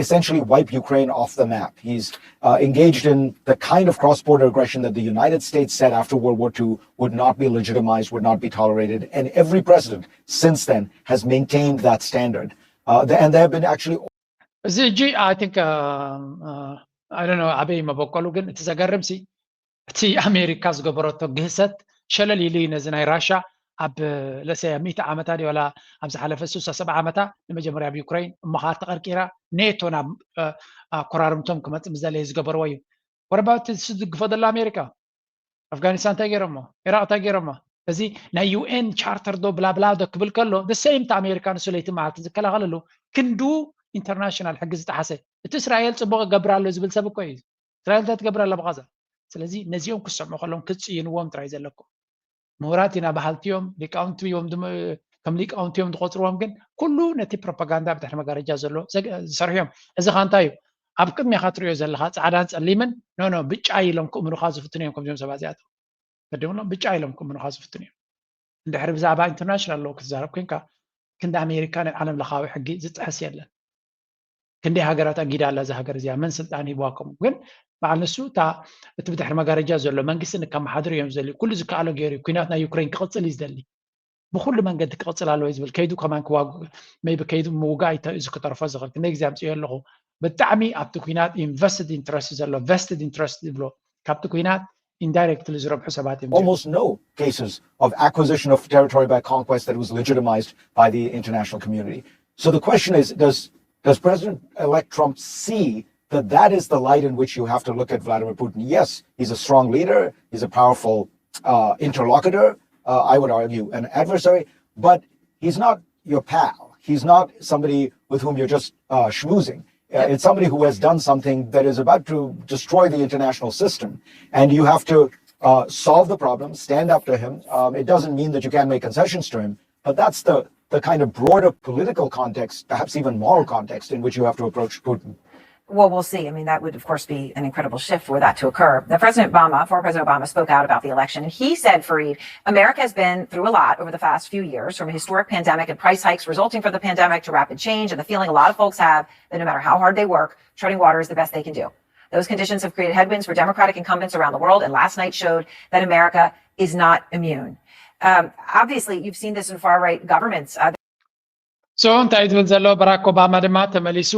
essentially wipe Ukraine off the map. He's uh, engaged in the kind of cross border aggression that the United States said after World War Two would not be legitimized, would not be tolerated. And every president since then has maintained that standard. Uh, and there have been actually እዚ ሕጂ I think I don't know ኣበይ መበቆሉ፣ ግን እቲ ዘገርም ሲ እቲ ኣሜሪካ ዝገበረቶ ግህሰት ሸለል ኢሉ እዩ ነዚ ናይ ራሻ ኣብ ለሰ ሚእቲ ዓመታ ድዩ ዋላ ኣብ ዝሓለፈ ስሳ ሰብዓ ዓመታ ንመጀመርያ ኣብ ዩክሬን እሞ ከዓ ተቐርቂራ ኔቶ ናብ ኮራርምቶም ክመፅ ምዘለየ ዝገበርዎ እዩ። ወረባውት ዝድግፎ ዘሎ ኣሜሪካ ኣፍጋኒስታን እንታይ ገይሮሞ? ኢራቅ እንታይ ገይሮሞ? እዚ ናይ ዩኤን ቻርተር ዶ ብላብላ ዶ ክብል ከሎ the same time ኣሜሪካ ንሱ ለይቲ መዓልቲ ዝከላኸለሉ ክንዱ ኢንተርናሽናል ሕጊ ዝጠሓሰ እቲ እስራኤል ፅቡቅ ይገብር ኣሎ ዝብል ሰብ እኮ እዩ። እስራኤል እንታይ ትገብር ኣላ ብጋዛ? ስለዚ ነዚኦም ክሰምዑ ከሎም ክትፅይንዎም ጥራይ ዘለኩም። ምሁራት ኢና በሃልቲ እዮም፣ ሊቃውንቲ እዮም፣ ከም ሊቃውንቲ እዮም ዝቆፅርዎም። ግን ኩሉ ነቲ ፕሮፓጋንዳ ብድሕሪ መጋረጃ ዘሎ ዝሰርሑ እዮም። እዚ ካ እንታይ እዩ? ኣብ ቅድሜኻ ትሪኦ ዘለኻ ፃዕዳን ፀሊምን ኖ ኖ ብጫ ኢሎም ክእምኑኻ ዝፍትኑ እዮም። ከምዚኦም ሰባት እዚኣቶም ቅድም ኢሎም ብጫ ኢሎም ክእምኑኻ ዝፍትኑ እዮም። እንድሕሪ ብዛዕባ ኢንተርናሽናል ሎ ክትዛረብ ኮንካ ክንዲ ኣሜሪካ ናይ ዓለም ለኻዊ ሕጊ ዝጥሕስ የለን። ክንደይ ሃገራት ኣጊዳ ኣላ እዛ ሃገር እዚኣ፣ መን ስልጣን ሂብዋ ከምኡ። ግን በዓል ንሱ እታ እቲ ብድሕሪ መጋረጃ ዘሎ መንግስቲ ንከመሓድሩ እዮም ዝደልዩ። ኩሉ ዝከኣሎ ገይሩ እዩ። ኩናት ናይ ዩክሬን ክቕፅል እዩ ዝደሊ። ብኩሉ መንገዲ ክቕፅል ኣለዎ እዩ ዝብል። ከይዱ ከማን ክዋጉ ሜይ ቢ ከይዱ ምውጋእ እዩ ተ- እዚ ክተርፎ ዝኽእል። ክንደይ ግዜ ኣምፅዮ ኣለኹ። ብጣዕሚ ኣብቲ ኩናት ኢንቨስትድ ኢንትረስት ዘሎ ቨስትድ ኢንትረስት ዝብሎ ካብቲ ኩናት ኢንዳይሬክትሊ ዝረብሑ ሰባት እዮም። almost no cases of acquisition of territory by conquest that was legitimized by the international community. So the question is, does does President-elect Trump see that that is the light in which you have to look at Vladimir Putin? Yes, he's a strong leader, he's a powerful uh, interlocutor, uh, I would argue an adversary, but he's not your pal. He's not somebody with whom you're just uh, schmoozing. Uh, it's somebody who has done something that is about to destroy the international system. And you have to uh, solve the problem, stand up to him. Um, it doesn't mean that you can't make concessions to him, but that's the, the kind of broader political context, perhaps even moral context, in which you have to approach Putin. Well, we'll see. I mean, that would, of course, be an incredible shift were that to occur. Now, President Obama, former President Obama, spoke out about the election, and he said, Fareed, America has been through a lot over the past few years, from a historic pandemic and price hikes resulting from the pandemic to rapid change, and the feeling a lot of folks have that no matter how hard they work, treading water is the best they can do. Those conditions have created headwinds for Democratic incumbents around the world, and last night showed that America is not immune. Um, obviously, you've seen this in far right governments. Uh, so እንታይ ዝብል ዘሎ ባራክ ኦባማ ድማ ተመሊሱ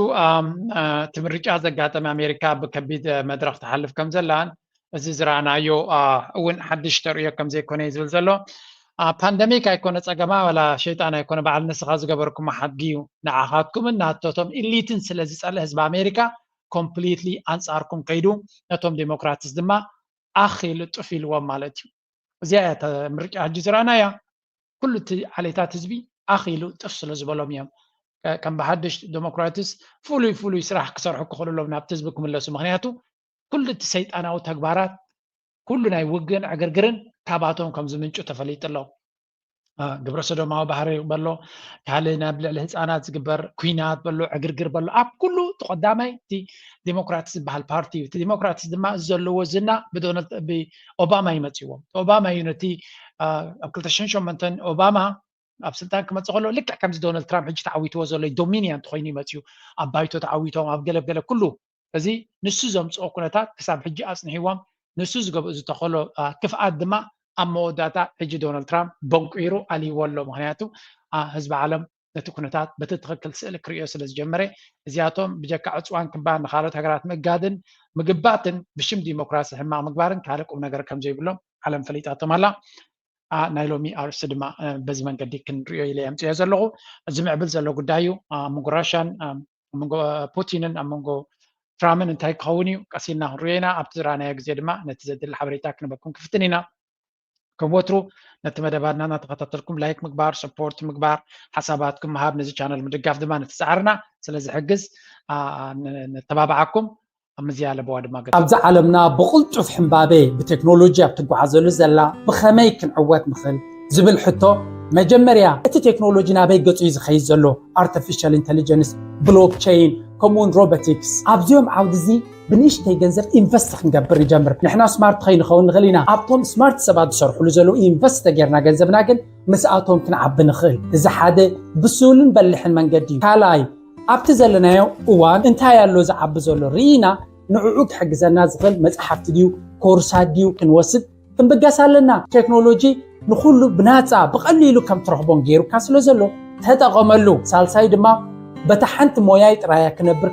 እቲ ምርጫ ዘጋጠመ ኣሜሪካ ብከቢድ መድረክ ትሓልፍ ከም ዘላን እዚ ዝረኣናዮ እውን ሓድሽ ተርእዮ ከም ዘይኮነ እዩ ዝብል ዘሎ። ፓንደሚክ ኣይኮነ ፀገማ ዋላ ሸይጣን ኣይኮነ በዓል ንስኻ ዝገበርኩሞ ሓድጊ እዩ። ንዓኻትኩምን ናቶቶም ኢሊትን ስለ ዝፀልእ ህዝቢ ኣሜሪካ ኮምፕሊትሊ ኣንፃርኩም ከይዱ ነቶም ዴሞክራትስ ድማ ኣኽ ኢሉ ጡፍ ኢልዎም ማለት እዩ። እዚኣ እያ ምርጫ ሕጂ ዝረኣናያ። ኩሉ እቲ ዓሌታት ህዝቢ ኣኽ ኢሉ ጥፍ ስለ ዝበሎም እዮም ከም ብሓድሽ ዴሞክራትስ ፍሉይ ፍሉይ ስራሕ ክሰርሑ ክኽእሉ ኣለዎም ናብቲ ህዝቢ ክምለሱ። ምክንያቱ ኩሉ እቲ ሰይጣናዊ ተግባራት ኩሉ ናይ ውግእን ዕግርግርን ካባቶም ከም ዝምንጩ ተፈሊጡ ኣሎ። ግብረ ሰዶማዊ ባህሪ በሎ፣ ካልእ ናብ ልዕሊ ህፃናት ዝግበር ኩናት በሎ፣ ዕግርግር በሎ፣ ኣብ ኩሉ እቲ ቀዳማይ እቲ ዲሞክራትስ ዝበሃል ፓርቲ እዩ። እቲ ዲሞክራትስ ድማ ዘለዎ ዝና ብኦባማ እዩ መፅዎም። ኦባማ እዩ ነቲ ኣብ ክልተ ሽሕን ሸሞንተን ኦባማ ኣብ ስልጣን ክመፅእ ከሎ ልክዕ ከምዚ ዶናልድ ትራምፕ ሕጂ ተዓዊትዎ ዘሎ ዶሚኒያንት ኮይኑ ይመፅዩ። ኣብ ባይቶ ተዓዊቶም ኣብ ገለገለ ኩሉ እዚ ንሱ ዘምፅኦ ኩነታት ክሳብ ሕጂ ኣፅንሕዎም። ንሱ ዝገብ ዝተኸሎ ክፍኣት ድማ ኣብ መወዳእታ ሕጂ ዶናልድ ትራምፕ በንቂሩ ኣልይዎ ኣሎ። ምክንያቱ ህዝቢ ዓለም ነቲ ኩነታት በቲ ትኽክል ስእሊ ክርእዮ ስለ ዝጀመረ፣ እዚኣቶም ብጀካ ዕፅዋን ክባ ንካልኦት ሃገራት ምእጋድን ምግባትን ብሽም ዲሞክራሲ ሕማቕ ምግባርን ካልእ ቁም ነገር ከም ዘይብሎም ዓለም ፈሊጣቶም ኣላ። ናይ ሎሚ ኣርእስቲ ድማ በዚ መንገዲ ክንሪኦ ኢለ የምፅኦ ዘለኹ። እዚ ምዕብል ዘሎ ጉዳይ እዩ። ኣብ መንጎ ራሻን ኣብ መንጎ ፑቲንን ኣብ መንጎ ትራምን እንታይ ክኸውን እዩ ቀሲልና ክንሪኦ ኢና። ኣብቲ ዝረኣናዮ ግዜ ድማ ነቲ ዘድሊ ሓበሬታ ክንበኩም ክፍትን ኢና። ከም ወትሩ ነቲ መደባትና እናተኸታተልኩም ላይክ ምግባር፣ ሰፖርት ምግባር፣ ሓሳባትኩም ምሃብ፣ ነዚ ቻነል ምድጋፍ ድማ ነቲ ፃዕርና ስለ ዝሕግዝ ነተባብዓኩም። ኣብ ምዝያ ለበዋ ድማ ገ ኣብዚ ዓለምና ብቕልጡፍ ሕምባቤ ብቴክኖሎጂ ኣብ ትጓዓዘሉ ዘላ ብኸመይ ክንዕወት ንኽእል ዝብል ሕቶ መጀመርያ እቲ ቴክኖሎጂ ናበይ ገጹ እዩ ዝኸይድ ዘሎ? ኣርቲፊሻል ኢንቴሊጀንስ፣ ብሎክቸይን ከምኡውን ሮቦቲክስ ኣብዚኦም ዓውዲ እዚ ብንእሽተይ ገንዘብ ኢንቨስት ክንገብር ንጀምር። ንሕና ስማርት ከይንኸውን ንኽእል ኢና። ኣብቶም ስማርት ሰባት ዝሰርሕሉ ዘለዉ ኢንቨስት ተጌርና ገንዘብና ግን ምስኣቶም ክንዓቢ ንኽእል። እዚ ሓደ ብስሉን በልሕን መንገዲ እዩ። ካልኣይ ኣብቲ ዘለናዮ እዋን እንታይ ኣሎ ዝዓቢ ዘሎ ርኢና ንዕኡ ክሕግዘና ዝኽእል መጽሓፍቲ ድዩ ኮርሳት ድዩ ክንወስድ ክንብገስ ኣለና። ቴክኖሎጂ ንኹሉ ብናጻ ብቐሊሉ ከም ትረኽቦን ገይሩካ ስለ ዘሎ ተጠቐመሉ። ሳልሳይ ድማ በታ ሓንቲ ሞያይ ጥራያ ክነብር